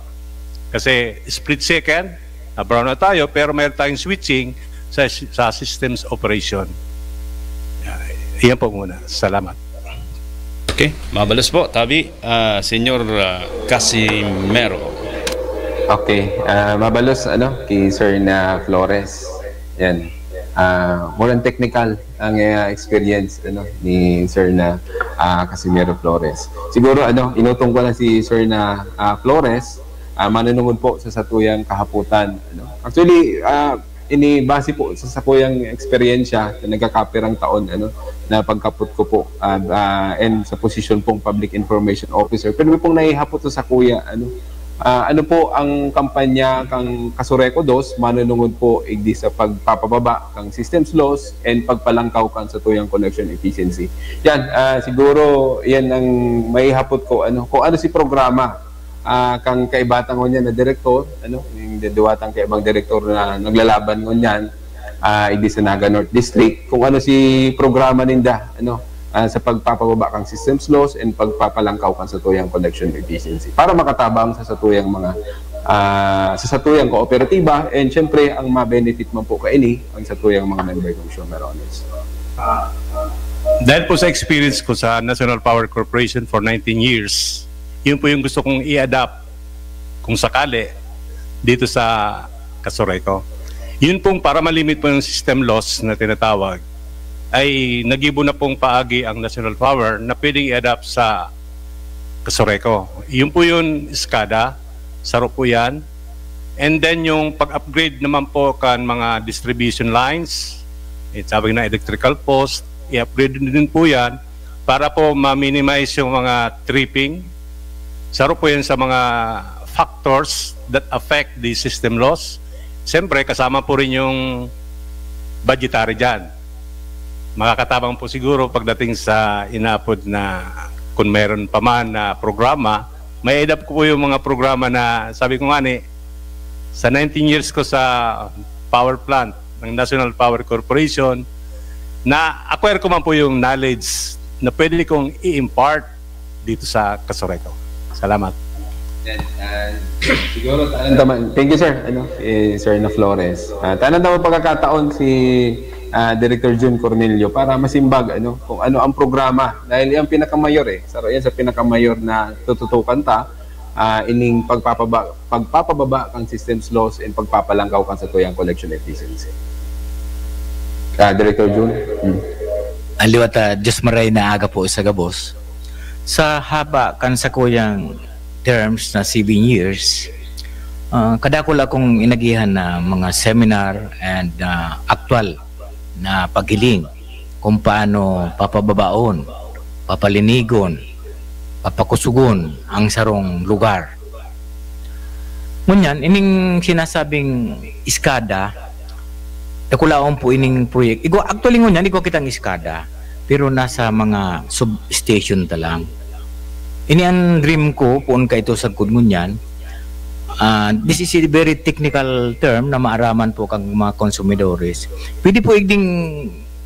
Kasi split second, na-brownout tayo, pero mayroon tayong switching sa, sa systems operation. Yan po muna. Salamat. Okay, mabalos po, tabi, ah, Senyor ah, Casimero. Okay, ah, mabalos ano, kay Sir na Flores. Yan. Ah, more on technical ang, ah, experience, ano, ni Sir na, ah, Casimiro Flores. Siguro, ano, inutong ko na si Sir na, ah, Flores, ah, manunungod po sa satuyang kahaputan, ano. Actually, ah, ini base po sa sakuyang eksperyensya na nagkakapirang taon, ano, na pagkapot ko po, ah, ah, and sa posisyon pong public information officer. Pero may pong naihapot sa sakuya, ano, ah, ano po ang kampanya kang Kasureco Dos, manunungod po igdi sa pagpapababa kang systems loss and pagpalangkaw kan satuyang collection efficiency. Yan, ah, siguro yan ang maihapot ko, ano, kung ano si programa, ah, kang kaiba ta ngunyan na direktor, ano, yung duwa tang kaibang direktor na naglalaban ngunyan, ah, igdi sa Naga North District, kung ano si programa ninda, ano, ah, sa pagpapababa kang systems loss and pagpapalangkaw kan satuyang collection efficiency para makatabang sa satuyang mga, ah, sa satuyang kooperatiba, and syempre ang ma-benefit man po kaini ang satuyang mga member consumer owners. Dahil po sa experience ko sa National Power Corporation for nineteen years, yun po yung gusto kong i-adapt kung sakali dito sa Kasureco. Yun pong para malimit po yung system loss na tinatawag, ay nagibo na pong paagi ang National Power na pwedeng i-adapt sa Kasureco. Yun po yun, SCADA, saro po yan. And then yung pag-upgrade naman po kan mga distribution lines, eh, sabi na electrical post, i-upgrade din po yan para po ma-minimize yung mga tripping. Saro po yan sa mga factors that affect the system loss. Siyempre, kasama po rin yung budgetary dyan. Makakatabang po siguro pagdating sa inaapod na, kung meron pa man na programa, may edap ko po yung mga programa na, sabi ko nga ni, sa nineteen years ko sa power plant ng National Power Corporation, na-acquire ko man po yung knowledge na pwede kong i-impart dito sa Kasureco. Salamat. Yan, ah, siguro, tanan tama. Thank you, sir. Ano, eh, Sir na Flores. Ah, tanan tama pagkakataon si, ah, Director Jun Cornelio para masimbag, ano, kung ano ang programa. Dahil yan pinakamayor eh. Saro yan sa pinakamayor na tututukan ta, ah, ining pagpapaba-, pagpapababa kang systems loss and pagpapalangkaw kang satuyang collection efficiency. Ah, Director Jun? Hmm. Aliwat, ah, Diyos maray na aga po sa gabos. Sa haba kan sakuyang terms na seven years, ah, kadakul akong inagihan na mga seminar and, ah, aktual na paghiling kung paano papababaon, papalinigon, papakusugon ang sarong lugar. Ngunyan, ining sinasabing SCADA, dakulaon po ining proyek-, igwa, actually ngunyan, igwa kitang SCADA, pero nasa mga substation ta lang. Ini ang dream ko, poon kaito sagkod ngunyan. Ah, this is a very technical term na maaraman po kang mga konsumidores. Pwede po igding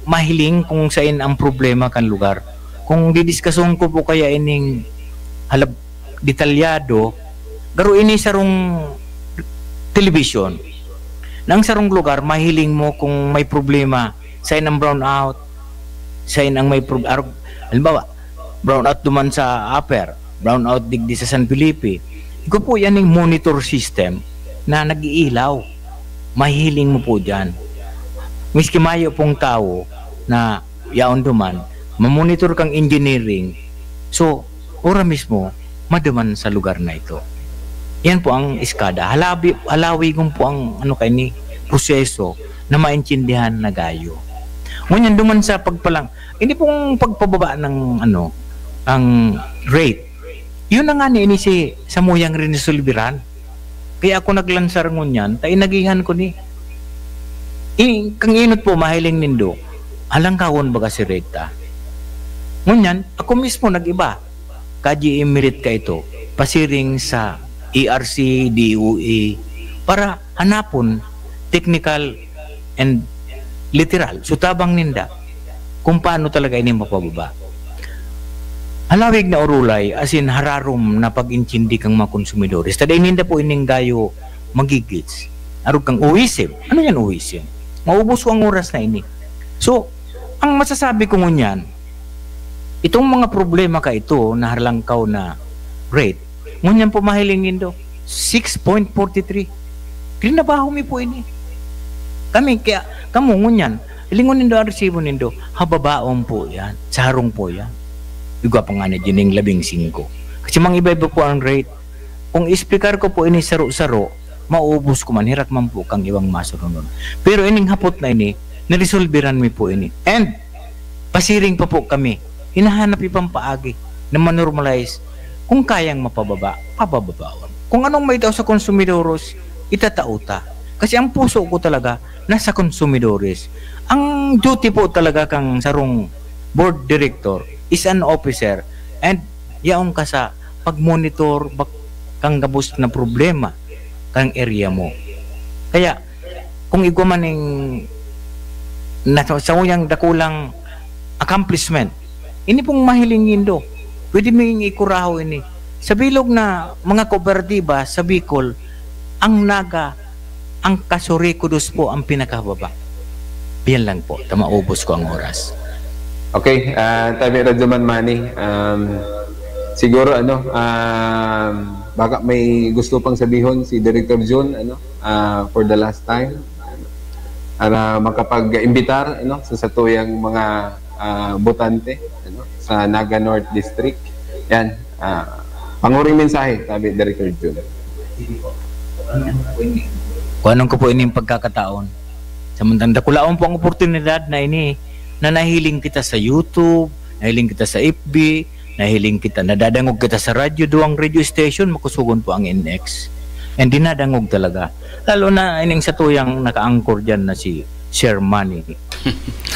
mahiling kung sain ang problema kan lugar. Kung didiskasyon ko po kaya ining halab-, detalyado, garo ini sarong television. Na ang sarong lugar, mahiling mo kung may problema, sain ang brownout, sain ang may pro-, arog-, halimbawa, brownout duman sa Upper, brownout digdi sa San Felipe. Igo po yan yung monitor system na nag-iilaw. Mahiling mo po dyan. Miski mayo pong tao na yaon duman, mamonitor kang engineering. So, ora mismo, maduman sa lugar na ito. Yan po ang SCADA. Halabi, halawigon po ang ano kaini, proseso na maintindihan na gayo. Ngunyan, duman sa pagpalang, hindi pong pagpababa ng ano, ang rate. Yun na nga ni ini si samuyang rinisolbiran. Kaya ako naglansar ngunyan, ta inagihan ko ni. I, kang inot po, mahiling nindo, halangkawon baga si rate ta. Ngunyan, ako mismo nag-iba. Kadye imirit ka ito, pasiring sa E R C, D O E, para hanapon technical and literal. So, tabang ninda kung paano talaga ini mapababa. Halawig na urulay, as in hararom na pag-intindi kang mga konsumidores. Taday ninda po ining gayo magigits. Arog kang uwisim. Ano yan uwisim? Maubos ko ang oras na ini. So, ang masasabi ko ngunyan, itong mga problema ka ito na harlangkaw na rate, ngunyan po mahiling nindo, six point forty three. Trinabaho mi po ini. Kami, kaya Kamo ngunyan, hilingon nindo ang resibo nindo, ha babaon po yan, sa harong po yan. Igwa pa nga na dyan yung labing singko. Kasi mga iba-iba po ang rate. Kung explicar ko po ini saro-saro, maubos ko man, hirak man po kang ibang masunod. Pero ining hapot na ini, naresolbiran mi po ini. And, pasiring pa po kami. Hinahanap ibang paagi na manormalize. Kung kayang mapababa, pabababaon. Kung anong maitao sa konsumidores, itatao ta. Kasi ang puso ko talaga nasa konsumidores. Ang duty po talaga kang sarong board director is an officer, and yaon ka sa pag-monitor bak-, kang gabos na problema kang area mo. Kaya, kung igwa man ning nasa, sa uyang dakulang accomplishment, ini pong mahiling nindo, pwede ming ikurahaw ini. Sa bilog na mga kooperatiba sa Bicol, ang Naga, ang Casureco dos po ang pinakababa. Yan lang po, ta maubos ko ang oras. Okay, ah, tabi Radyo Man Manny, um, siguro ano, um, baka may gusto pang sabihon si Director Jun, ano, ah, for the last time, para makapag-imbitar, ano, sa satuyang mga, ah, botante, ano, sa Naga North District. Yan, ah, panguring mensahe, tabi Director Jun. Kuhanon ko po ining pagkakataon. Samantang dakulaon po ang oportunidad na ini, na nahiling kita sa YouTube, nahiling kita sa F B, nahiling kita, nadadangog kita sa radyo, duwang radio station, makusugon po ang N X. And dinadangog talaga. Lalo na ining satuyang naka-anchor dyan na si Sir Manny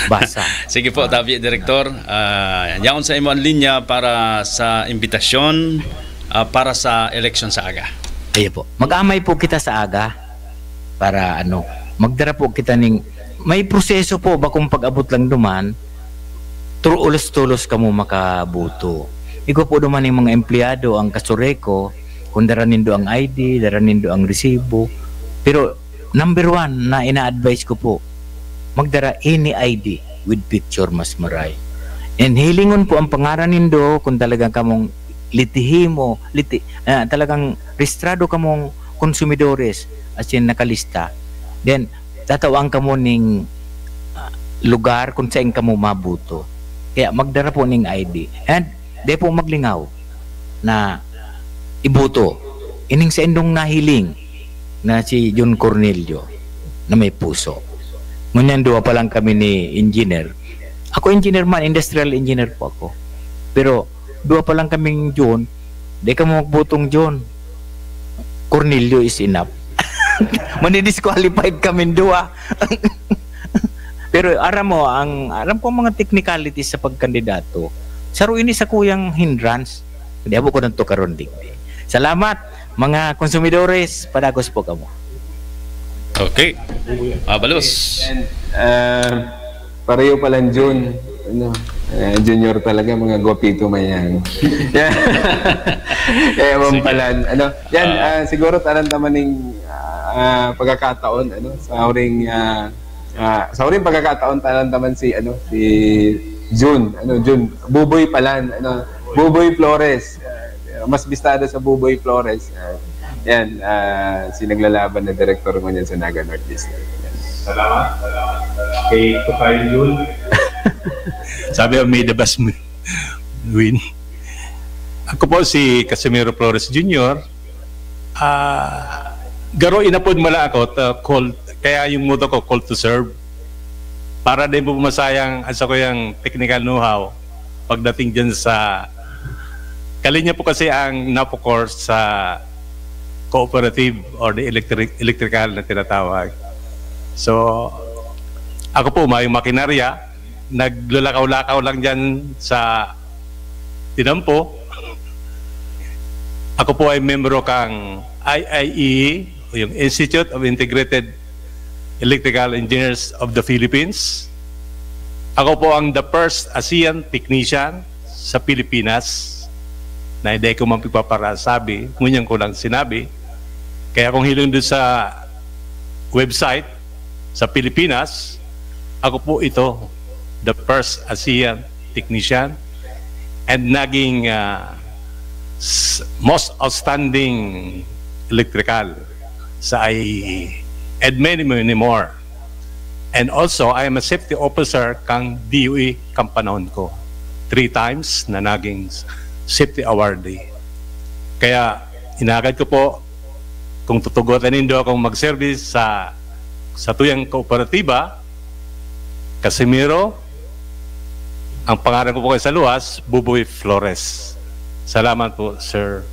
Basa. Sige po, tabi, Direktor. Ah, yaon sa imo ang linya para sa imbitasyon, ah, para sa eleksyon sa aga. Ayo po. Mag-amay po kita sa aga para ano, magdara po kita ning may proseso po, bakong pag-abot lang duman, turu-, ulos-tulos kamo makaboto. Igwa po duman ning mga empleyado, ang Casureco, kung dara nindo ang I D, dara nindo ang resibo. Pero number one na ina-advise ko po, magdara any I D with picture, mas maray. And hilingon po ang pangaran nindo kung talagang kamong litihimo, liti-, ah, talagang rehistrado kamong konsumidores, as in nakalista. Then, tatawan kamo ning, ah, lugar kung saan kamo maboto. Kaya magdara po ning I D. And di po maglingaw na iboto. Ining saindong nahiling na si Jun Cornelio na may puso. Ngunyan, duwa pa lang kami ni engineer. Ako engineer man, industrial engineer po ako. Pero duwa pa lang kaming Jun, di kamo magbotong Jun. Cornelio is enough. Mani-disqualified kaming duwa. Pero aram mo, ang, aram ko ang mga technicalities sa pagkandidato. Saro ini sakuyang hindrance. Hindi, abo ko nang tukaron digdi. Salamat, mga konsumidores. Padagos po kamo. Okay. Mabalos. And, ah, pareho pa lang, Jun. Ano, ah, junior talaga, mga guwapito man yan. Yan. Kaya mong Sige. Palan, ano, yan, Ah. ah, siguro tarantaman ning, ah, pagkakataon, ano, sa huring, ah, ah, sa huring pagkakataon, tarantaman si, ano, si Jun, ano, Jun, Buboy Palan, ano, Buboy Flores. Ah, mas bistado sa Buboy Flores. Ah, yan, ah, si naglalaban na direktor ngunyan sa Naga North District. Yan. Salamat. Kay Tokayo Jun. Sabi ang may the best win. Ako po si Casimiro Flores Junior. Ah, garo inapod mo lang ako, ta-, call, kaya yung motto ko, call to serve. Para din po masayang ang sakuyang technical know-how pagdating dyan sa, kalinya po kasi ang NAPOCOR sa cooperative or the electric, electrical na tinatawag. So, ako po, may makinarya, naglalakaw-lakaw lang dyan sa tinampo. Ako po ay membro kang I I E, o yung Institute of Integrated Electrical Engineers of the Philippines. Ako po ang the first ASEAN technician sa Pilipinas na hindi ko man pagpaparasabi, ngunyan ko lang sinabi. Kaya kung hiling doon sa website, sa Pilipinas, ako po ito, the first ASEAN technician and naging, ah, s-, most outstanding electrical sa I E E and many, many more. And also, I am a safety officer kang D O E kang panahon ko. Three times na naging safety awardee. Kaya inagad ko po, kung tutugotan nindo akong mag-service sa, sa tuyang kooperatiba, Casimiro, ang pangalan ko po kayo sa luwas, Buboy Flores. Salamat po, Sir,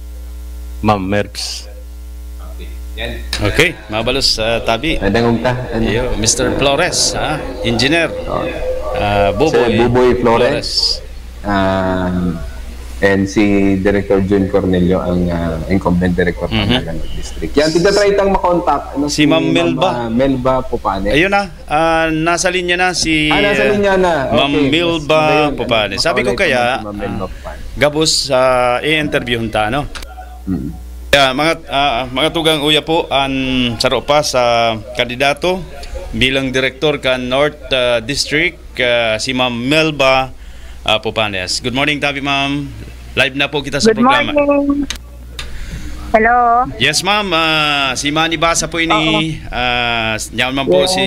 Ma'am Merbs. Okay, mabalos, uh, tabi. Nadangog ta. Ano? Iyo, Mister Flores, ha? Engineer. Oh. Uh, Buboy, Sir Buboy Flores. Um, and si Director Jun Cornelio ang uh, incumbent director ng Mhm. Naga North District. Yan, tigda-try tang makontak. Ano, Si Ma'am Melba. Ma'am, uh, Melba Pupane. Ayun na, ah, nasa linya na si Ah, nasa linya na. Ma'am Okay. Melba Ayun, Pupane. Sabi ko makaulay pa kaya, si Ma'am Melba Pupane. Gabos, ah, i-interviewhan ta, no? Mm. Kaya, mga, ah, mga tugang uya po, ang saro pa sa kandidato bilang direktor kan North, ah, District, ah, si Ma'am Melba, ah, Pupanes. Good morning, tabi ma'am. Live na po kita sa Good programa. Morning. Hello. Yes, ma'am. Ah, si Manny Basa po ini. Ah, niyan man po si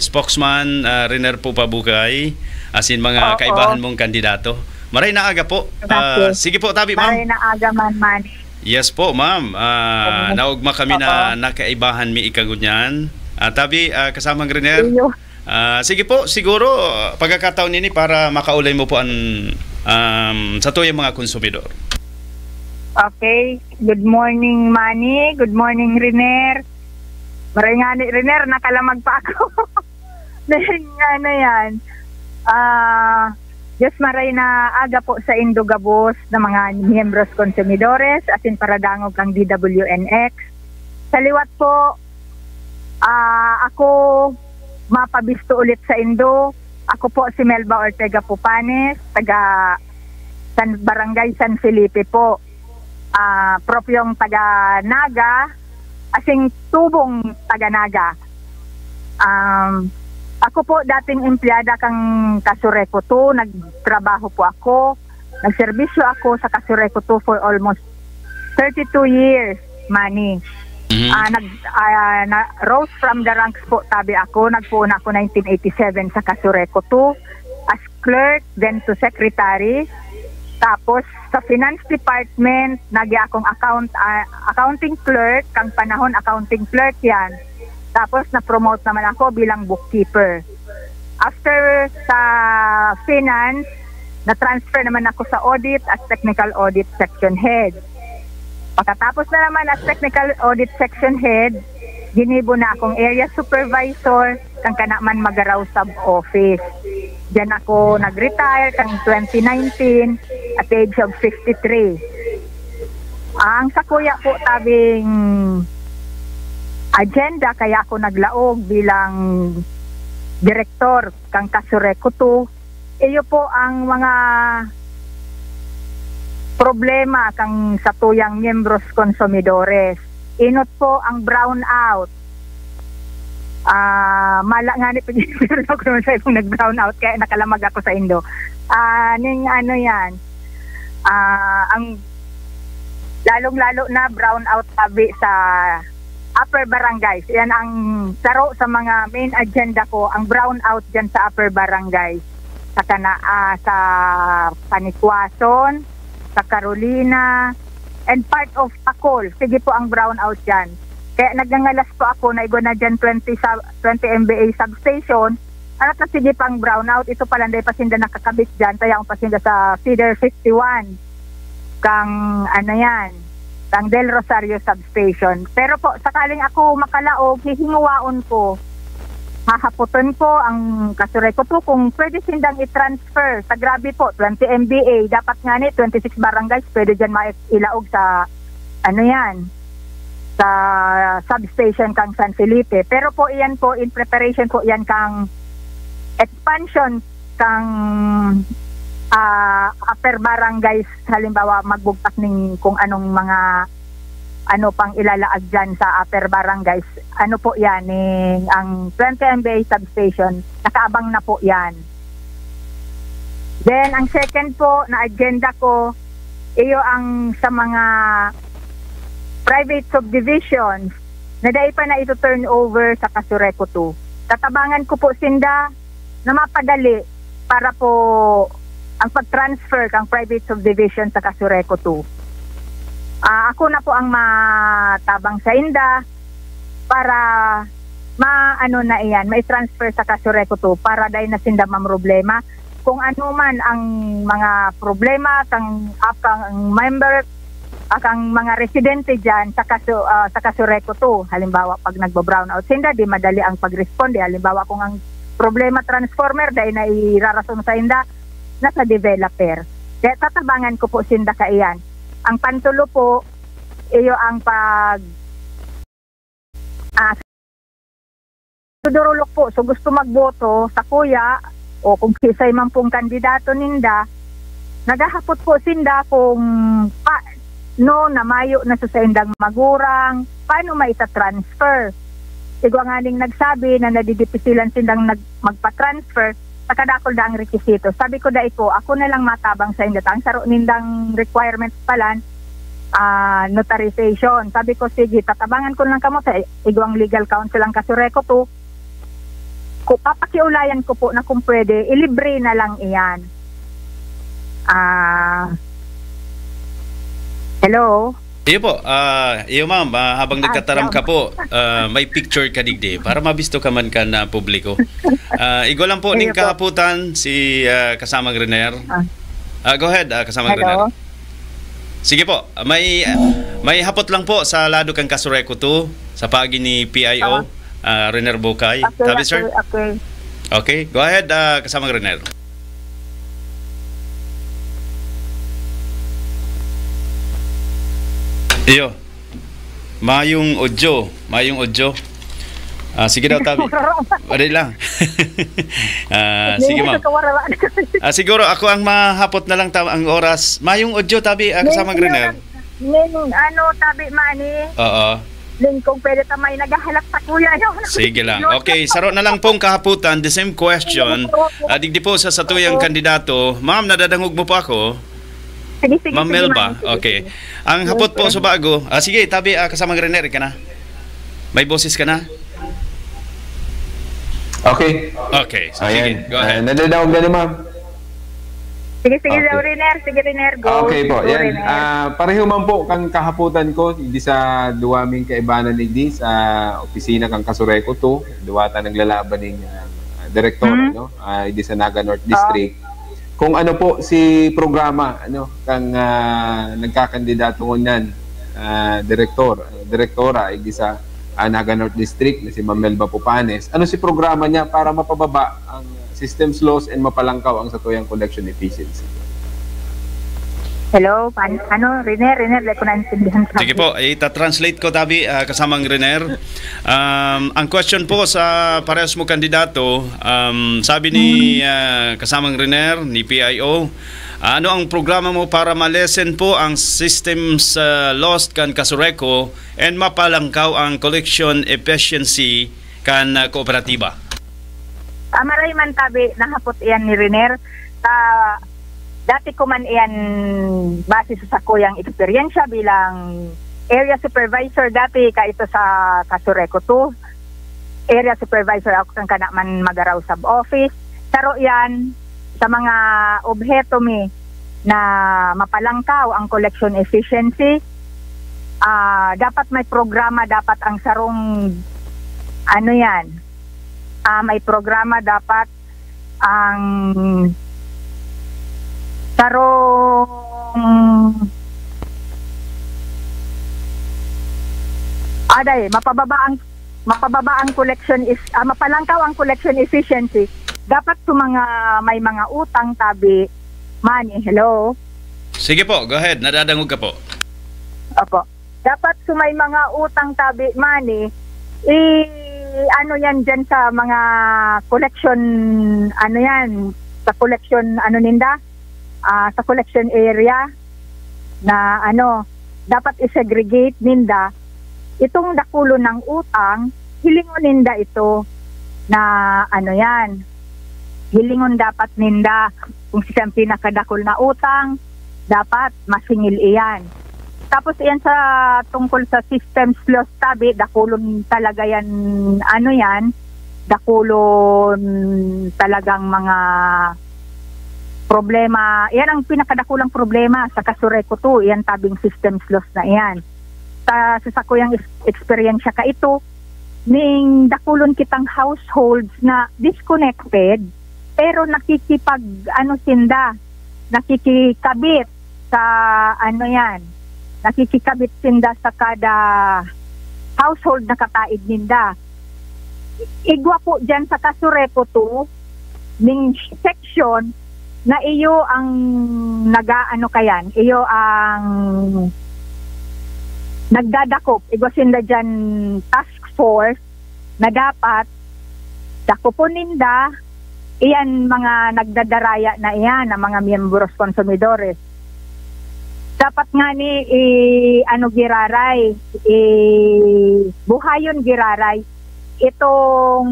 spokesman, ah, Riner po Pabukay, asin mga Oo. kaibahan mong kandidato. Maray na aga po. Ah, Okay. Sige po, tabi, ma'am. Maray na aga man, man. Yes po, ma'am. Ah, naugma kami na Oo. nakaibahan mi ikagunyan. Ah, tabi, ah, kasamang Riner, Iyo. ah, sige po, siguro, ah, pagkakataon ini para makaulay mo po ang, um, sa tuyang mga konsumidor. Okay. Good morning, Manny. Good morning, Riner. Maray nga ni Riner, nakalamag pa ako. Dahil nga na yan. Ah, Diyos maray na aga po sa Indo gabos na mga miyembros konsumidores, asin paradangog kang D W N X. Sa liwat po, ah, ako mapabisto ulit sa Indo. Ako po si Melba Ortega Pupanes, taga San, Barangay San Felipe po. Ah, propyong taga Naga, asing tubong taga Naga. Um, ako po dating empleyada kang Kasureco two, nagtrabaho po ako. Nagserbisyo ako sa Kasureco two for almost thirty-two years, Manny. Mhm. Ah, nag ah, na, rose from the ranks po, tabi ako. Nagpuuna ako nineteen eighty-seven sa Kasureco two as clerk, then to secretary. Tapos sa finance department, nagi akong account ah, accounting clerk, kang panahon accounting clerk yan. Tapos na-promote naman ako bilang bookkeeper. After sa finance, na-transfer naman ako sa audit as technical audit section head. Pagkatapos na naman as technical audit section head, ginibo na akong area supervisor kan Kanaman Magaraw sub office. Diyan ako nag-retire kan twenty nineteen at the age of fifty-three. Ang sakuya po tabing agenda kaya ako naglaog bilang direktor kan Kasureco two. Iyo po ang mga problema kan satuyang miyembros konsumidores. Inot po ang brownout. Ah, mala nga ni pero ako naman sa ibang nag-brownout kaya nakalamag ako sa indo. Ah, ning ano yan. Ah, ang lalong-lalo na brownout tabi sa upper barangays. Yan ang saro sa mga main agenda ko, ang brownout dyan sa upper barangays. Sa Kana, ah, sa Panikwason, sa Carolina, and part of Pacol. Sige po ang brownout dyan. Kaya nagngangalas po ako na igwa na dyan twenty, sa, twenty M B A substation. Ano ka sige pang brownout? Ito pala, hindi pa sinda nakakabit dyan. Kaya ang pasinda sa feeder fifty-one. Kang, ano yan, kang Del Rosario substation. Pero po, sakaling ako makalaog, hihinguwaon ko. Hahaputon ko ang Kasureco two kung pwede sindang i-transfer. Sa grabe po, twenty M B A. Dapat nga ni, twenty-six barangays, pwede dyan mailaog sa, ano yan, sa substation kang San Felipe. Pero po, iyan po, in preparation po yan kang expansion kang, ah, upper barangays. Halimbawa, magbugtak ning kung anong mga ano pang ilalaag dyan sa upper barangays. Ano po yan, eh, ang twenty M B A substation, nakaabang na po yan. Then, ang second po na agenda ko, iyo ang sa mga private subdivisions na dai pa na ito turn over sa Kasureco two. tatabangan ko po sinda na mapadali para po ang pag-transfer kang private subdivision sa Casureco two. Ah, ako na po ang matabang sa inda para maano na iyan, mai-transfer sa Casureco two para dai na sinda mamroblema. Kung ano man ang mga problema kang, ah, kang member, ah, kang mga residente diyan sa Casu-, ah, sa Casureco two, halimbawa, pag nagba-brownout sinda, di madali ang pag-responde. Halimbawa, kung ang problema transformer, dai na irarason sa inda, nasa developer. Kaya tatabangan ko po sinda kaiyan. Ang pantulo po, iyo ang pag, ah, sudurulok po. So, gusto magboto sa kuya o kung kisay man pong kandidato ninda, naghahapot po sinda kung pa, no, na mayo na sa saindang magurang, paano maita-transfer? Igwa nganing nagsabi na nadidipisilan sindang nag-, magpa-transfer sa kadakul na ang rekisito. Sabi ko, "Dai ko, ako na lang matabang sa inda. Ang saro nindang requirements palan, ah, notarization." Sabi ko, "Sige, tatabangan ko lang kamo sa igwang legal counsel ang Casureco two. Ku-, papakiulayan ko po na kung pwede, ilibre na lang iyan." Ah, hello? Iyo po, ah, iyo ma'am, ah, habang Ah, nagtataram ka salamat. po, ah, may picture ka digdi para mabisto ka man kan, ah, publiko. Ah, igwa lang po Iyo ning po. kahapotan si, ah, kasamang Renier. Ah. Ah, go ahead, ah, kasamang Hello? Renier. Sige po, may, may hapot lang po sa lado kan Casureco two, sa paagi ni P I O, Ah. ah, Renier Bukay. Okay, Tabi, sir? okay, okay. Okay, go ahead, ah, kasamang Renier. Iyo. Mayong audio. Mayong audio. Ah, sige daw, Tabi. Wala lang. Ah, Hindi sige, ko ma'am. kawarala. Ah, siguro ako ang mahapot na lang ta-, ang oras. Mayong audio, Tabi, ah, Ning, kasamang Renier. ning, ano, Tabi, Manny? Oo. Ning, kung pwede ta may naghahalat sa kuya, yun. Sige lang. Yun. Okay, saro na lang pong kahapotan, the same question. Opo. Ah, digdi po sa satuyang Opo. kandidato. Ma'am, nadadangog mo po ako? Sige, sige, Ma'am sige, Melba, ma'am. Sige, okay. sige. Ang Yes, hapot po sir. sa bago, ah, sige, Tabi, ah, kasamang Renier, ka na? May boses ka na? Okay. Okay, sige, Ayan. go ahead. Ah, nadadangog na ni ma'am? Sige, sige, Okay. Renier. Sige, Renier, go. Okay po, Go, yan. Renier. Ah, pareho man po kan kahapotan ko, di sa duwa ming kaibanan, di sa opisina kan Casureco two, duwa ta naglalaban ning, ah, direktor, Hmm. no? Ah, di sa Naga North Oo. District. Kung ano po si programa, ano, kang, ah, nagkakandidato ngunyan, ah, direktor, direktora, di sa, ah, Naga North District, na si Ma'am Melba Pupanes. Ano si programa niya para mapababa ang systems loss and mapalangkaw ang satuyang collection efficiency? Hello, pan-, ano, Rene, Rene, di ko naintindihan. Sige po, ita-translate ko, Tabi, ah, kasamang Renier. Um, ang question po sa parehas mo kandidato, um, sabi ni, Hmm. ah, kasamang Renier, ni P I O, ano ang programa mo para ma-lessen po ang systems, ah, lost kan Casureco and mapalangkaw ang collection efficiency kan, ah, kooperatiba? Ah, maray man, Tabi, nahapot iyan ni Renier. Sa, dati ko man iyan, base sa sakuyang eksperyensya bilang area supervisor dati, ka ito sa Casureco two. Area supervisor ako kan kana man Magarao Sub-Office. Saro iyan sa mga obheto mi na mapalangkaw ang collection efficiency. Ah, dapat may programa, dapat ang sarong, ano yan, ah, may programa dapat ang sarong, aday, mapababa ang, mapababa ang collection is, ah, mapalangkaw ang collection efficiency. Dapat sa mga may mga utang, Tabi, Manny, hello? Sige po, go ahead. Nadadangog ka po. Opo. Dapat sa may mga utang, Tabi, Manny, i-, ano yan dyan sa mga collection, ano yan, sa collection, ano ninda? Ah, sa collection area na, ano, dapat i-segregate ninda itong dakulon ng utang, hilingon ninda ito na, ano yan, hilingon dapat ninda kung sisang pinakadakul na utang, dapat masingil iyan. Tapos iyan sa tungkol sa systems loss, Tabi, dakulon talaga yan, ano yan, dakulon talagang mga problema. Yan ang pinakadakulang problema sa Kasureco two, yan tabing systems loss na iyan. Sa, sa sakuyang ex-, eksperyensya ka ito, ning dakulon kitang households na disconnected, pero nakikipag, ano, sinda, nakikikabit sa, ano yan, nakikikabit sinda sa kada household na kataid ninda. Igwa po dyan sa Kasureco two, ning section na iyo ang naga-, ano kayan, iyo ang nagdadakop. Igwa sinda dyan task force na dapat dakopon ninda, iyan mga nagdadaraya na iyan, ang mga miyembros konsumidores. Dapat nga ni i-, ano, giraray, i-, buhayon giraray itong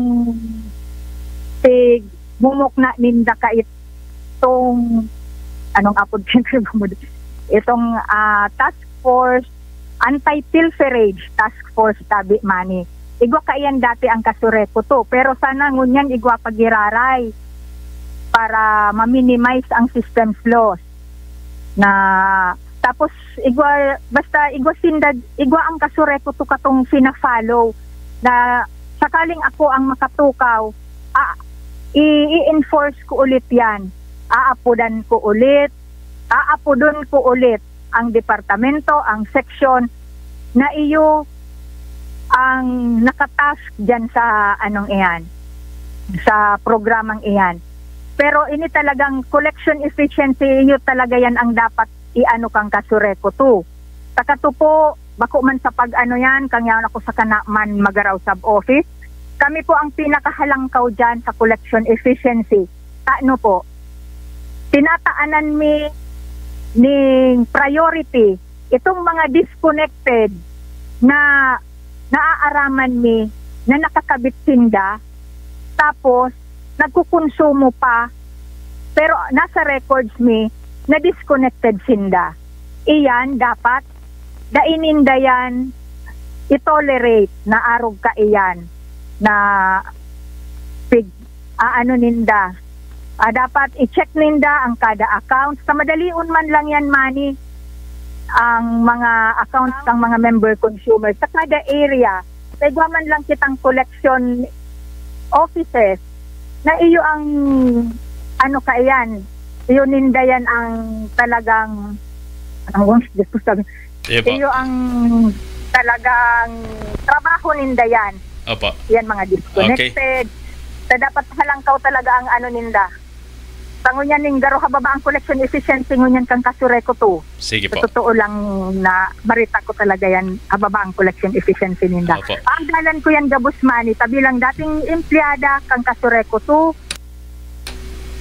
pigmumukna ninda ka itong, anong apod itong, ah, task force, anti-pilferage task force, tabi mani. Igwa kaiyan dati ang Kasureco two, pero sana ngunyan igwa pagiraray para ma-minimize ang systems loss. Na, tapos igwa, basta igwa sinda, igwa ang Kasureco two katong fina-follow na sakaling ako ang makatukaw, ah, i-, i-enforce ko ulit yan. Aapodan ko ulit, aapodon ko ulit ang departamento, ang seksyon na iyo ang nakatask diyan sa anong iyan, sa programang iyan. Pero ini talagang collection efficiency, iyo talaga yan ang dapat iano kang Kasureco two. Sa katupo, bako man sa pag-ano yan, kang yaon ako sa kana man magaraw sub-office. Kami po ang pinakahalangkaw diyan sa collection efficiency. Tano po, tinataanan mi ning priority itong mga disconnected na naaaraman mi na nakakabit sinda, tapos nagkukonsumo pa, pero nasa records mi na disconnected sinda. Iyan dapat dai ninda yan i-tolerate na arog kaiyan na pig-, aano ninda. Ah, dapat i-check ninda ang kada account. Sa madalion man lang yan, mani, ang mga accounts ng mga member consumers sa kada area. Sa igwa man lang kitang collection offices na iyo ang, ano kaiyan, iyo ninda yan ang talagang, ang, Diyos ko, sabi, Sige po. Iyo ang talagang trabaho ninda yan. Opo. Yan, mga disconnected. Okay. So, dapat halangkaw talaga ang ano ninda. Sa ngunyan ning garo hababa ang collection efficiency ngunyan kang Kasureco two. Sige po. Sa totoo lang na barita ko talaga yan, hababa ang collection efficiency ninda. Opo. Ang dalan ko yan, gabos mani, tabi lang dating empleyada kang Kasureco two,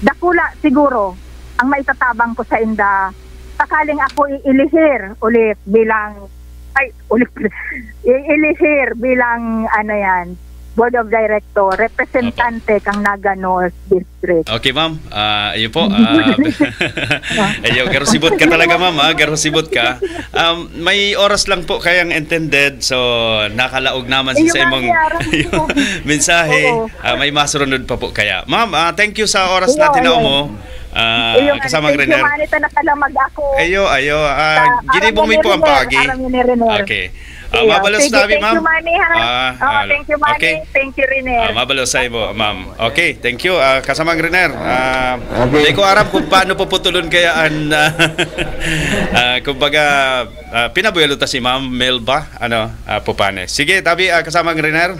dakula siguro ang maitatabang ko sa inda. Sakaling ako iilihir ulit bilang, ay, ulit, iilihir bilang, ano yan, board of director, representante Opo. Kang Naga North District. Okay, ma'am. Ah, ayun po. Ah, ayun, garosibot ka talaga, ma'am, ah. Garosibot ka. Um, may oras lang po kayang intended, so nakalaog naman sa imong mensahe. Oo. Ah, may masurunod pa po kaya. Ma'am, ah, thank you sa oras natin na omo. Ah, kasama ang Riner. Thank you, Manny, ta nakalamag ako. Ayo, ayo. Ah, ginibong mi po ang pagi. Aram ni Riner. Okay. Ah, mabalos tabi, ma'am. Thank you, Manny, ha? Ah, thank you, Manny. Okay. Thank you, Riner. Ah, mabalos sa imo, ma'am. Okay, thank you. Ah, kasama ang Riner. Ah, okay. Di ko aram kung paano puputulon kaya ang, ah, ah, kumbaga, ah, pinabuelo ta si Ma'am Melba, ano, ah, Popane. Sige, tabi, ah, kasama ang Riner.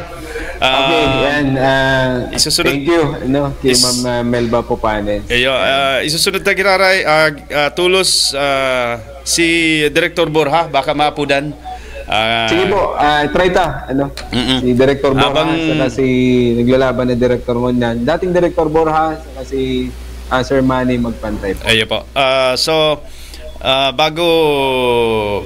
Okay, yan, ah, isusunod, thank you, no, kay Ma'am, ah, Melba Popane. Iyo, ah, isusunod ta giraray, ah, ah, tulos, ah, si Director Borja, baka maapudan. Ah, sige po, ah, try ta, ano, si Director Borja, saka si naglalaban na Director ngunyan. Dating Director Borja, saka si, ah, Sir Manny magpantay po. Ayo po. Ah, so, Ah, bago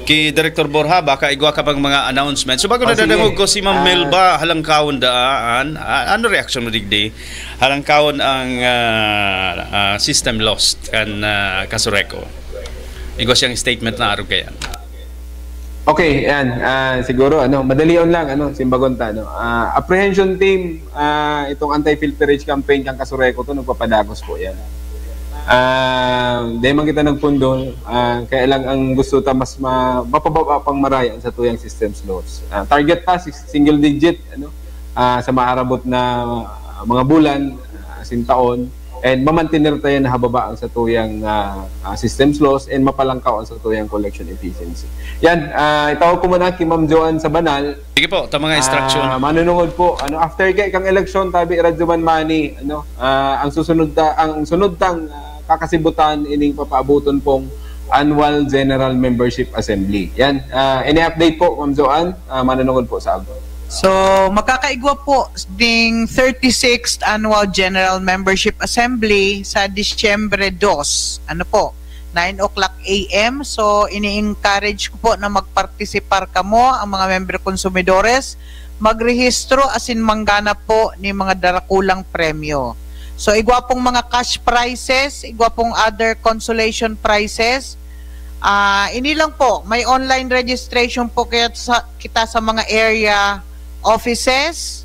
ki Director Borja, baka igwa ka pang mga announcement. So, bago nadadangog ko si Ma'am Melba, halangkawon daan, a-, ano reaksyon mo digdi? Halangkawon ang, ah, ah, system lost kan, ah, Kasureco. Igwa siyang statement na arog kaiyan. Okay, yan. Ah, siguro, ano, madalion lang, ano, simbagon ta, no? Ah, apprehension team, ah, itong anti-filterage campaign kan Kasureco to, nagpapadagos po yan. Ah, di man kita nagpundo, ah, kaya lang ang gusto ta mas ma-, mapababa pang maray ang satuyang systems loss. Ah, target ta, si-, single digit, ano, ah, sa maarabot na mga bulan, ah, asin taon, and mamantener ta yan na hababa ang satuyang, ah, ah, systems loss and mapalangkaw ang satuyang collection efficiency. Yan, ah, itawag ko muna ki Ma'am Joanne Sabanal. Sige po, ta mga instruction. Ah, manunungod po, ano, after kay kang eleksyon, tabi Radyo Man Money, ano, ah, ang susunod ta, ang sunod tang, ah, kakasibutan, ining papaabuton pong Annual General Membership Assembly. Yan, ah, any update po, Ma'am Joanne? Ah, manunungod po sa Agma. So, makakaigwa po ding thirty-sixth Annual General Membership Assembly sa Disyembre dos. Ano po? Nine o'clock A M. So, ini-encourage ko po na magpartisipar kamo, ang mga member konsumidores, magrehistro asin manggana po ni mga darakulang premyo. So, igwa pong mga cash prizes, igwa pong other consolation prizes. Ah, ini lang po, may online registration po kaya sa, kita sa mga area offices.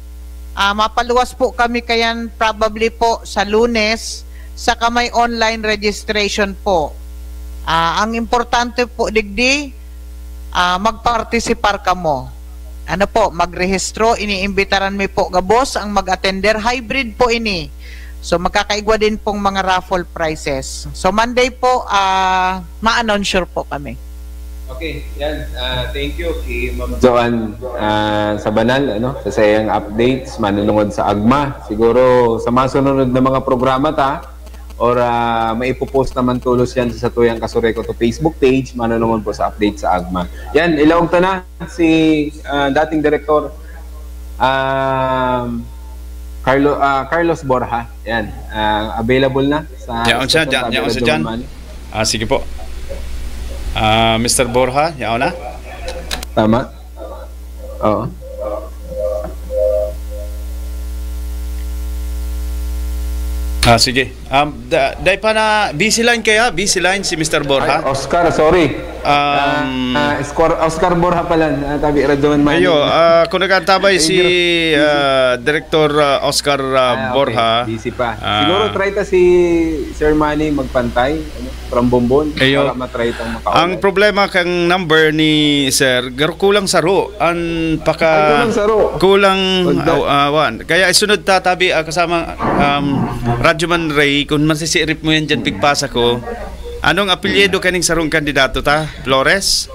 Ah, mapaluwas po kami kayan probably po sa Lunes, saka may online registration po. Ah, ang importante po digdi, ah, magpartisipar kamo. Ano po, magrehistro, iniimbitaran mi po gabos ang mag-attender. Hybrid po ini. So, magkakaigwa din pong mga raffle prizes. So, Monday po, ah, ma-announcer po kami. Okay, yan. Ah, thank you kay Ma'am Joanne, ah, Sabanal, ano, sa sayang updates, manunungod sa Agma. Siguro sa masunod na mga programa ta, or, ah, maipopost naman tolos yan sa satuyang Kasureco to Facebook page, manunungod po sa update sa Agma. Yan, ilaog ta na si, ah, dating direktor, um, Carlo, ah, Carlos Borja. Yan, ah, available na sa Yaon siya, station, yaon, yaon siya Radyo dyan. Man. Ah, sige po. Ah, Mister Borja, yaon na? Tama. Oo. Ah, sige. Um, da-, dai pa na, busy line kaya? Busy line si Mister Borja? Ay, Oscar, sorry. Um, Ah, ah, Oscar, Oscar Borja pala, ah, tabi, Radyo Man Money. Ayo, ah, kung nag-antabay Ay, si, dir-, ah, Director, ah, Oscar, ah, Ah, okay. Borja. Busy pa. Ah. Siguro try ta si Sir Manny magpantay, ano, from Bombon, Ayo. para matry tang makaulay. Ang problema kang number ni Sir, gar-, kulang saro. An paka Ay, kulang saro. kulang, Pagda- ah, ah, wan. Kaya isunod ta, tabi, ah, kasama, um, Radyo Man Ray, kung masisirip mo yan dyan, pigpasa ko. Anong apelyido kaning sarong kandidato ta? Flores?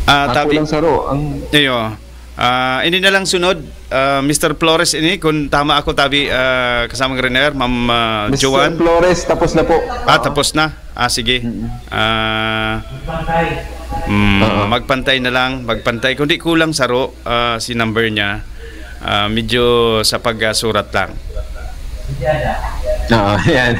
Ah, Ah, tabi. kulang saro. Ang Iyo. Ah, ini na lang sunod, ah, Mister Flores ini, kung tama ako, tabi, ah, kasamang Renier, Ma'am, ah, Mister Joanne. Flores, tapos na po. Ah, Oo. tapos na. Ah, sige. Mm. Ah, mm, Oo. magpantay na lang, magpantay. Kung di kulang saro, ah, si number niya, ah, medyo sa pagsurat lang. Oo, yan.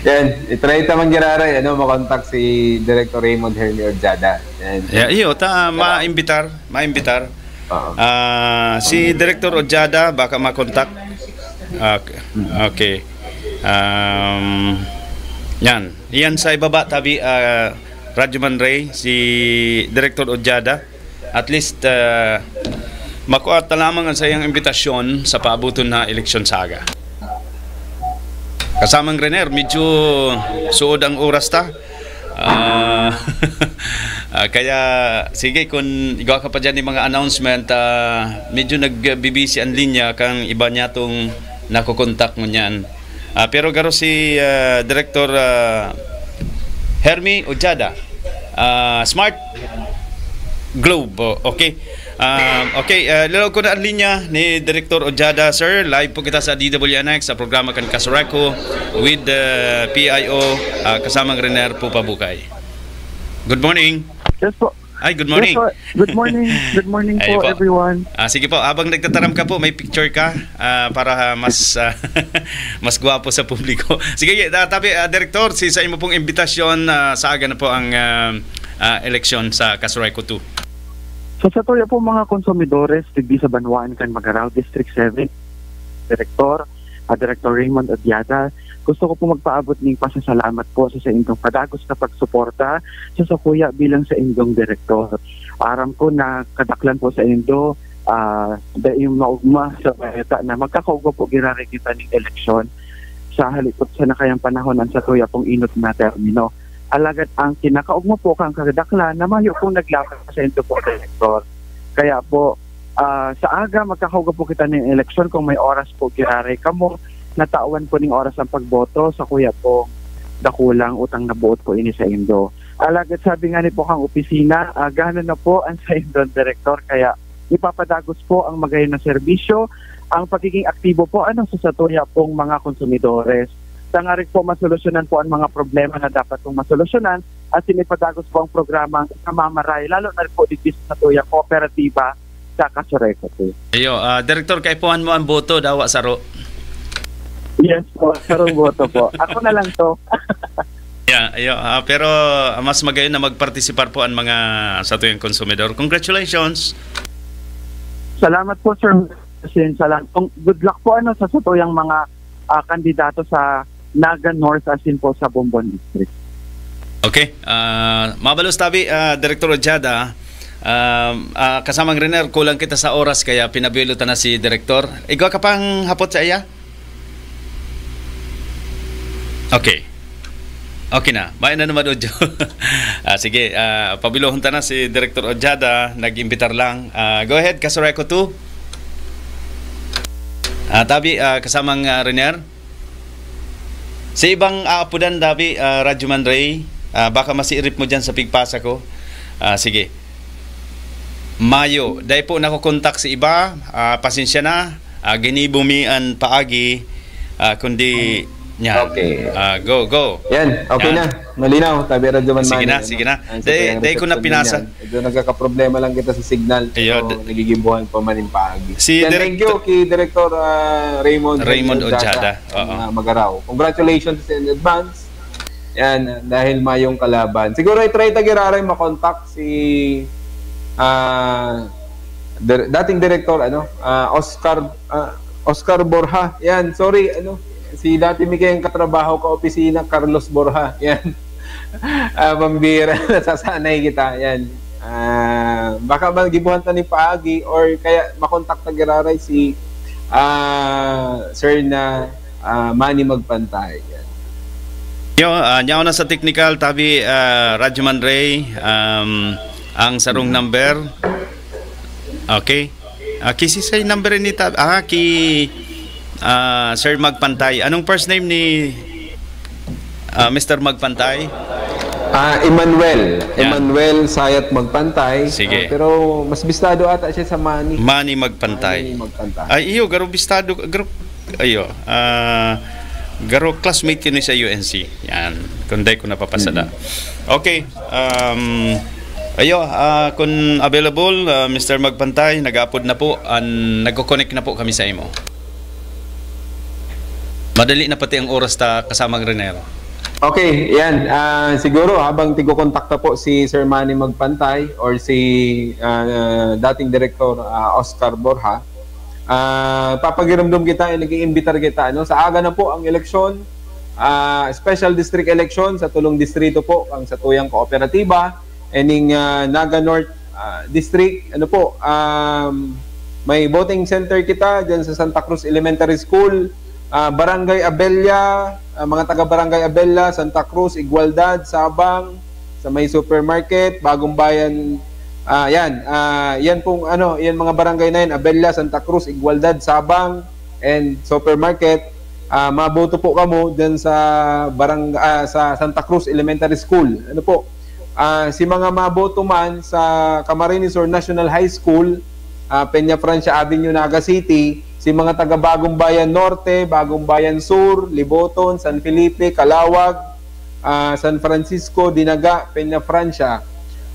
Yan. I-try ta man giraray, ano, makontak si Director Raymond Hermie Ojada. Yan. Yeah, iyo, ta, Pero maimbitar, maimbitar. Oo. Ah, si Director Ojada, baka makontak. Okay. Mm. Okay. Um, yan. Yan sa ibaba, tabi, ah, Radyo Man Ray, si Director Ojada. At least, ah, makua ta lamang ang sayang imbitasyon sa paabuton na eleksyon sa aga. Kasamang Renier, medyo suod ang oras ta. Ah, ah, kaya, sige, kung igwa ka pa dyan yung mga announcement, ah, medyo nagbibisi ang linya kang iba niya tong nakukontak mo niyan. Ah, pero garo si, ah, Director, ah, Hermie Ojada, ah, Smart Globe, oh, okay. Um, okay, ah, lalaw ko na ang linya ni Director Ojada, sir. Live po kita sa D W N X, sa programa kan Kasureco with the P I O, ah, kasamang Renier Pupabukay. Good morning. Yes po. Ay, good morning. Yes po. Good morning. Good morning Ay po, po. everyone. Ah, sige po, habang nagtataram ka po, may picture ka, ah, para, ah, mas, ah, mas gwapo sa publiko. Sige, ah, tabi, ah, Director, si, sa imo pong imbitasyon, ah, sa aga na po ang, ah, ah, eleksyon sa Kasureco two. So, sa tuya po, mga konsumidores, digdi sa banwaan kan Magarao, District seven, Director, ah, Director Raymond Odiada, gusto ko po magpaabot ning pasasalamat po sa saindong padagos na pagsuporta sa sakuya bilang saindong direktor. Aram ko na kadaklan po saindo, ah, dai maogma sa balita na magkakaugma po giraray kita ning eleksyon sa halipot sa nakayang panahon ang satuya pong inot na termino. Alagad ang kinakaugma po kan kadaklan na mayo pong naglaban saindo po, direktor. Kaya po, ah, sa aga magkakaugma po kita ning eleksyon kung may oras po giraray kamo, natawan po ning oras ang pagboto, sakuya po dakulang utang na buot po ini saindo. Alagad sabi nga ni po kang opisina, ah, gano na po ang saindong direktor, kaya ipapadagos po ang magayon na serbisyo, ang pagiging aktibo po, ano, sa satuya pong mga konsumidores. Tangarig po masolusyonan po ang mga problema na dapat pong masolusyonan at sinipadagos po ang programang namamaray, lalo na rin po digdi sa satuya kooperatiba sa Kasuray City. Iyo, ah, Direktor, kaipuhan mo ang boto, dawa saro. Yes po, sarong boto po. Ako na lang to. Yeah, iyo, ah, pero, ah, mas magayon na magpartisipar po ang mga satuyang konsumidor. Congratulations. Salamat po, Sir Sin. Salam-, kung, good luck po, ano, sa satuyang mga, ah, kandidato sa Naga North, asin po sa Bombon District. Okay, ah, mabalos tabi, ah, Direktor Ojada, ah, ah, kasamang Riner, kulang kita sa oras kaya pinabuelo ta na si Direktor. Igwa ka pang hapot sa iya? Okay. Okay na. Mayo na naman, Ojo. Ah, sige, ah, pabilohon ta na si Direktor Ojada, nag-imbitar lang. Ah, go ahead, Kasureko two. Ah, tabi, ah, kasamang, ah, Renier. Sa ibang aapodan, tabi, ah, Radyo Man Ray, ah, baka masiirip mo dyan sa pigpasa ko. Ah, sige. Mayo. Dai po nakokontak si iba. Ah, pasensya na. Ah, ginibo mi an paagi. Ah, kundi, yan. Okay. Ah, go, go. Yan, okay Yan. na. Malinaw, tabi Radyo Man Sige Mani, na, ano? sige na. Ang Dai, sakuyang dai ko na reception pinasa. Yan. Medyo nagkakaproblema lang kita sa signal. Iyo, Pero d- nagigibuhan pa man yung paagi. Si Yan, Direk- thank you kay Director, ah, Raymond Raymond Ojada, Ojada. Oo. ah, Magaraw. Congratulations in advance. Yan, dahil mayong kalaban. Siguro i-try ta giraray makontak si, ah, dir-, dating direktor, ano, ah, Oscar, ah, Oscar Borja. Yan, sorry, ano, si dati mi kayang katrabaho ka opisina, Carlos Borja. Yan. Ah, pambira, nasasanay kita. Yan. Ah, baka magibuhan ta ni paagi or kaya makontak ta giraray si, ah, sir na, ah, Manny Magpantay. Yan. Yo, ah, nyaw na sa technical, tabi, ah, Radyo Man Ray, um, ang sarong number. Okay. Ah, ki si say number ni tab-, ah, ki, ah, Sir Magpantay. Anong first name ni, ah, Mister Magpantay? Ah, Emmanuel. Yan. Emmanuel Sayat Magpantay. Sige. Ah, pero mas bistado ata siya sa Manny. Manny Magpantay. Manny Magpantay. Ay, iyo, garo bistado, garo, ayo, ah, garo classmate ko ni sa U N C. Yan, kung dai ko napapasada. Mm. Okay, um, ayo, ah, kung available, ah, Mister Magpantay, nag-aapod na po, an, nagko-connect na po kami sa imo. Madali na pati ang oras ta, kasamang Renero. Okay, yan. Ah, siguro habang tigkokontakta po si Sir Manny Magpantay or si, ah, dating Direktor, ah, Oscar Borja, ah, papagiramdom kita, eh, nag-iimbitar kita, no? Sa aga na po ang eleksyon, ah, special district election sa tulong distrito po, ang satuyang kooperatiba, ining, ah, Naga North, ah, District. Ano po, um, may voting center kita dyan sa Santa Cruz Elementary School, ah, Barangay Abella, ah, mga taga Barangay Abella, Santa Cruz, Igualdad, Sabang, sa may supermarket, Bagong Bayan. Ah, yan. Ah, yan pong, ano, yan mga barangay na yan, Abella, Santa Cruz, Igualdad, Sabang, and supermarket. Ah, maboto po kamo dyan sa barang-, ah, sa Santa Cruz Elementary School. Ano po? Ah, si mga maboto man sa Camarines Sur National High School, ah, Peña Francia Avenue, Naga City, si mga taga Bagong Bayan Norte, Bagong Bayan Sur, Liboton, San Felipe, Calauag, ah, San Francisco, Dinaga, Peña Francia.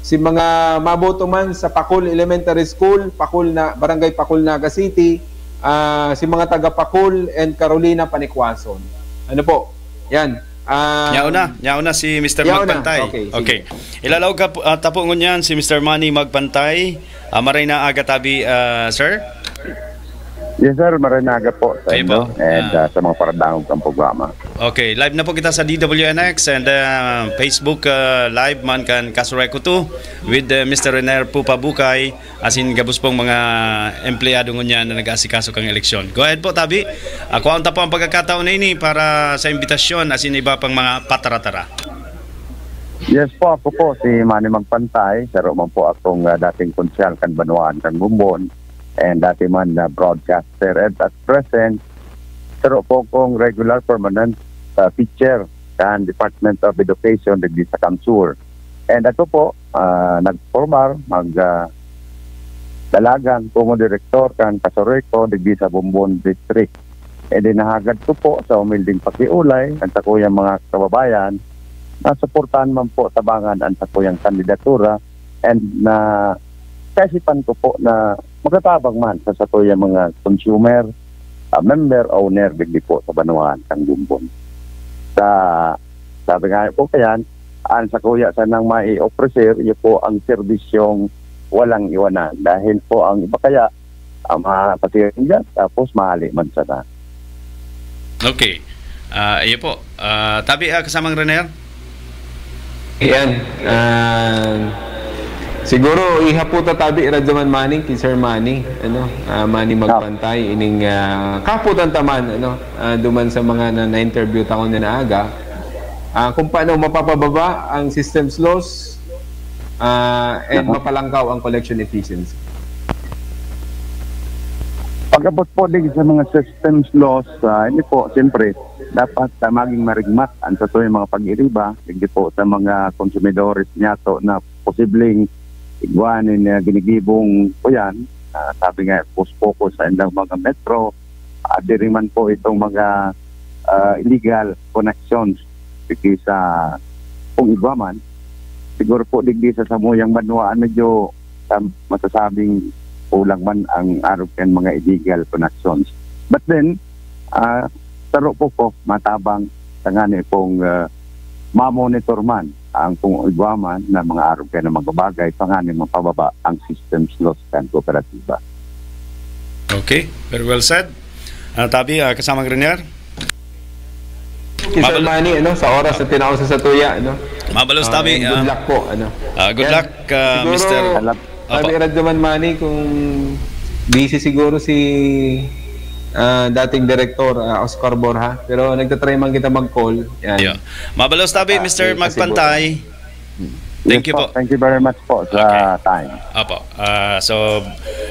Si mga maboto man sa Pacul Elementary School, Pacul na, Barangay Pacul, Naga City, ah, si mga taga Pacul and Carolina, Panikwason. Ano po? Yan. Ah, Nyauna, nyauna si Mister Yauna. Magpantay. Okay, sige. Okay. Ilalaw ka po, ah, tapo ngunyan si Mister Manny Magpantay. Ah, maray na aga tabi, ah, sir. Yes, sir. Maray na aga po sa Kayo inyo po. and Ah. ah, sa mga paradangog kan programa. Okay, live na po kita sa D W N X and ah, Facebook ah, Live man kan Kasureko two with ah, Mister Rener Pupa Bukay, asin gabos pong mga empleyado ngunyan na nag-aasikaso kang eleksyon. Go ahead po, Tabi. Ako ang tapo ang pagkakataon na ini para sa imbitasyon asin iba pang mga patara-tara. Yes po, ako po si Manny Magpantay. Saro man po akong ah, dating konsyal kan Banwaan kan Bumbon and dati man na broadcaster, and at present saro po akong regular permanent ah, teacher kan Department of Education digdi sa Kamsur. And ako po, ah, nagformar, mag ah, dalagan, pungo direktor kan Kasureko digdi sa Bumbon District. E di nahagad ko po sa humilding pakiulay kan sakuyang mga kababayan na suportahan man po tabangan ang sakuyang kandidatura, and na kaisipan ko po na makatabang man sa sakuyang mga consumer, ah, member, owner digdi po sa Banwaan kan Bumbon. Sa sabi nga po kayan, ang sakuya sanang mai-ofrecer, iyo po ang serbisyong walang iwanan. Dahil po ang iba kaya, ah, mapasiring dyan, tapos mahali man sana. Okay. Ah, iyo po. Ah, Tabi, ah, kasamang Rener? Yan. Ah, siguro, iha po tatabi, Radyo Man Manny, kay Sir Manny, ano, ah, Manny Magpantay, ining ah, kaputan taman, ano, ah, duman sa mga na, na-interview ta ko na naaga, ah, kung paano mapapababa ang systems loss ah, and Aha. mapalangkaw ang collection efficiency. Pag-abot po din sa mga systems loss, ah, hindi po, siyempre, dapat ah, maging marigmat ang sa mga pag-iriba, hindi po sa mga konsumidores niyato na posibleng igwanin na ginigibong o yan, ah, sabi nga, post-focus sa ilang mga metro, at diri man po itong mga ah, illegal connections digdi sa kung igwa man. Siguro po digdi sa samuyang banwaan medyo sa, masasabing kulang man ang arog kan mga illegal connections. But then, ah, saro po ko matabang tangani pong ah, mamonitor man ang kung igwa man na mga arog kan mga bagay tangani mapababa ang systems loss kan kooperatiba. Okay, very well said. Ah, Tabi, ah, kasamang Renier? Sir Manny, ano, sa oras na tinao sa satuya, ano? Mabalos, Ah, Tabi. and good ah, luck po, ano? ah, good Yan. luck, ah, Siguro, Mister Alam- Sabi, Apo. Radyo Man Manny, kung busy siguro si ah, dating direktor ah, Oscar Borja, pero nagtatry man kita mag-call. Yan. Yeah. Mabalos, Tabi, Ah, Mister okay, kasi Magpantay. Thank Yes you po. Thank you very much po sa time. Apo. Ah, so,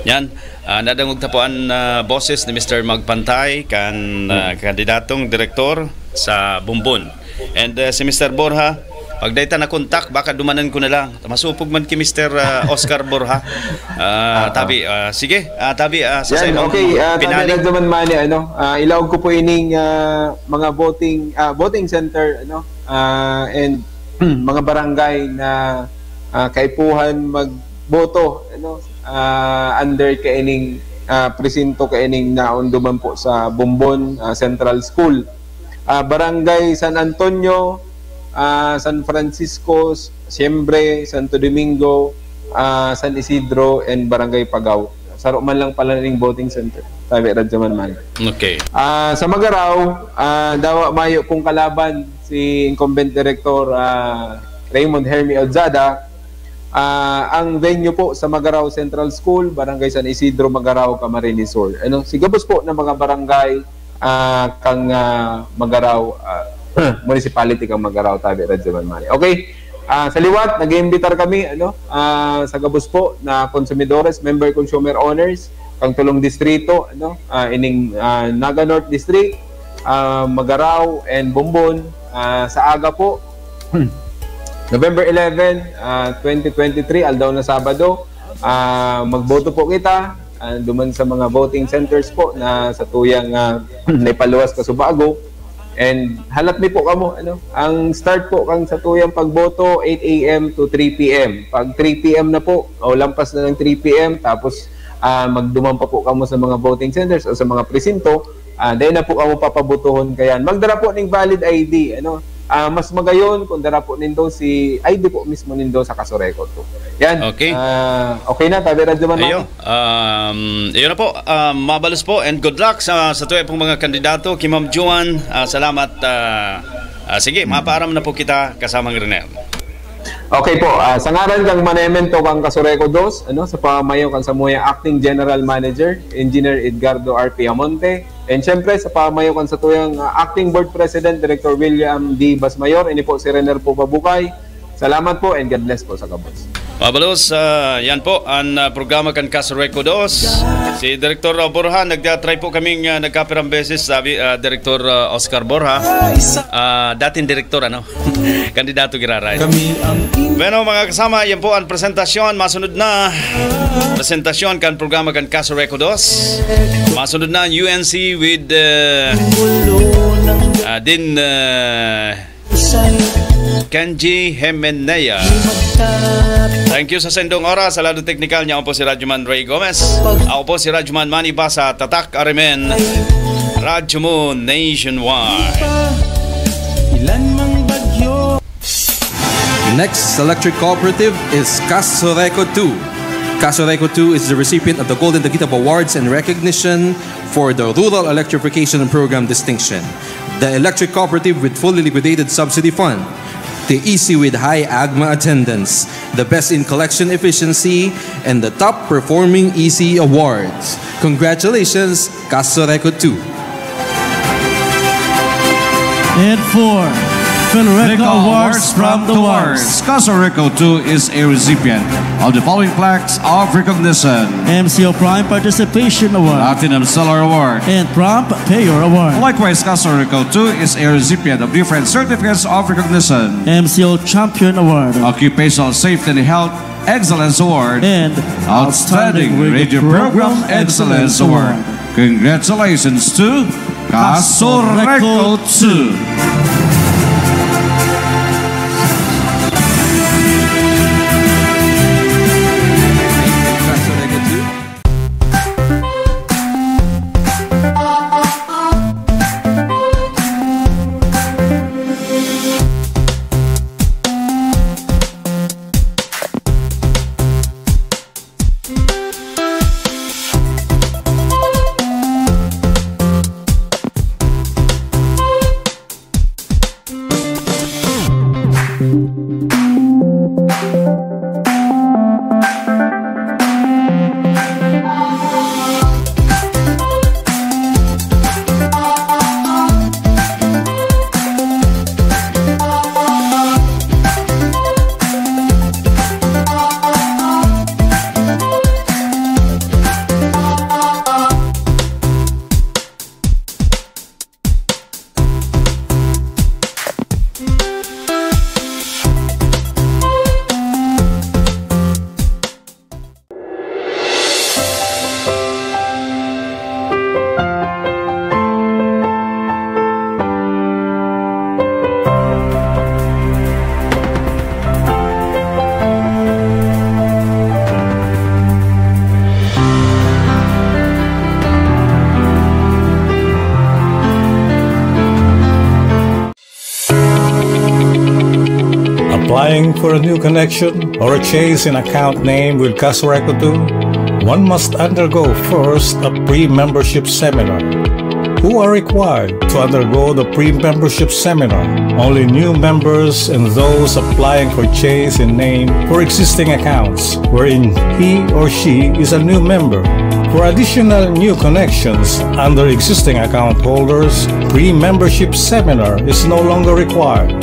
yan. Ah, nadangog ta po an ah, boses ni Mister Magpantay, kan ah, kandidatong direktor sa Bumbon. And ah, si Mister Borja, pag dai ta na-contact, baka dumanan ko na lang. Masupog man ki Mister ah, Oscar Borja. Ah, Tabi, ah, sige, ah, Tabi, ah, sa Yan, saimong okay, ah, Tabi pinaning. Radyo Man Manny, ano, ah, ilaog ko po ining ah, mga voting ah, voting center, ano, ah, and mga barangay na ah, kaipuhan magboto, ano, ah, under kaining ah, presinto kaining naunduman po sa Bumbon ah, Central School. Ah, Barangay San Antonio, ah, San Francisco, Siembre, Santo Domingo, ah, San Isidro, and Barangay Pagao. Saro man lang pala ning voting center, sabi Radyo Man Manny. Okay. Ah, sa Magarao, ah, dawa mayo pong kalaban si incumbent director ah, Raymond Hermie Ojada. Ah, ang venue po sa Magarao Central School, Barangay San Isidro, Magarao, Camarines Sur. Ano, si gabos po ng mga barangay ah, kang ah, Magarao ah, Municipality kang Magarao, tabi Radyo Man Manny. Okay. Ah, sa liwat, nag-iimbitar kami, ano, ah, sa gabos po na konsumidores, member consumer owners, kang tulong distrito, ano, ah, ining ah, Naga North District, ah, Magarao, and Bumbon, ah, sa aga po, November eleven, ah, twenty twenty-three, aldaw na Sabado, ah, magboto po kita, ah, duman sa mga voting centers po na sa tuyang ah, naipaluwas kasubago. And halat mi po kamo, ano, ang start po kang sa tuyang pagboto, eight a m to three p m. Pag three p m na po, o lampas na ng three p m, tapos ah, magduman pa po kamo sa mga voting centers o sa mga presinto, ah, dahil na po kamo papabotohon kayan. Magdara po ning valid I D, ano? Ah, mas magayon kung dara po nindo si I D po mismo nindo sa Kasureco two. Yan. Okay. Ah, okay na, tabi Radyo Man. Ayo, Manny. Um, yun na po. Um, mabalos po and good luck sa, sa tuya pong mga kandidato. Ki Ma'am Joan, ah, salamat. Ah, ah, sige, mapaaram na po kita, kasamang Rinel. Okay po. Ah, sa ngaran kang Manemento kang Kasureco dos, ano, sa pamayo kan samuyang Acting General Manager, Engineer Edgardo R. Piamonte, and syempre, sa pamayo kan satuyang, ah, Acting Board President, Director William D. Basmayor, ini po si Renner po Babukay. Salamat po and God bless po sa gabos. Mabalos, ah, yan po ang, ah, programa kan Kasureco dos. Si Director, ah, Borja, nagtatry po kaming, ah, nagkapirang beses, sabi, ah, Director, ah, Oscar Borja. Ah, dating direktor, ano? Kandidato giraray. Kami ang in- Bueno, mga kasama, yan po ang presentasyon. Masunod na presentasyon kan programa kan Kasureco dos. Masunod na ang U N C with, uh, uh, din, uh, Kenji Hemenea. Thank you sa sendong oras. Sa lado teknikal niya, ako po si Radyoman Ray Gomez. Ako po si Radyoman Manny Basa, Tatak Arimen. Radyo mo nationwide. Ilan mang bagyo. Next electric cooperative is Kasureco two. Kasureco two is the recipient of the Golden Dagitap Awards and recognition for the Rural Electrification Program distinction. The electric cooperative with fully liquidated subsidy fund. The E C with high AGMA attendance. The best in collection efficiency and the top performing E C awards. Congratulations, Kasureco two. And four, Philreco Awards from the Wars. Kasureco two is a recipient of the following plaques of recognition: M C O Prime Participation Award, Platinum Seller Award, and Prompt Payer Award. Likewise, Kasureco two is a recipient of different certificates of recognition: M C O Champion Award, Occupational Safety and Health Excellence Award, and Outstanding Radio Program Excellence Award. Congratulations to Kasureco two. Applying for a new connection or a change in account name with Kasureco two, one must undergo first a pre-membership seminar. Who are required to undergo the pre-membership seminar? Only new members and those applying for change in name for existing accounts wherein he or she is a new member. For additional new connections under existing account holders, pre-membership seminar is no longer required.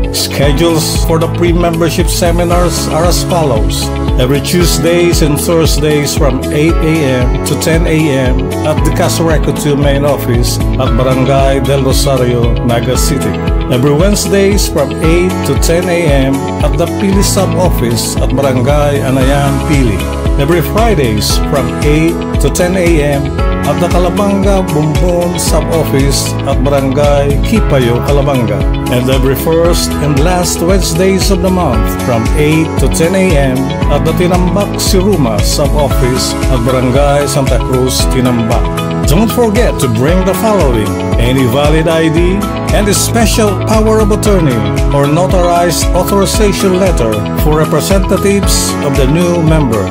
Schedules for the pre-membership seminars are as follows. Every Tuesdays and Thursdays from eight a m to ten a m at the Kasureco two main office at Barangay Del Rosario, Naga City. Every Wednesdays from eight to ten a m at the Pili Sub-Office at Barangay Anayan, Pili. Every Fridays from eight to ten a m at the Calabanga Bombon Sub-Office at Barangay Kipayo, Calabanga. And every first and last Wednesdays of the month from eight to ten a m at the Tinambac Siruma Sub-Office at Barangay Santa Cruz, Tinambac. Don't forget to bring the following: any valid I D and a special power of attorney or notarized authorization letter for representatives of the new member.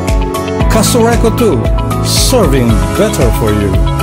Casureco two, serving better for you.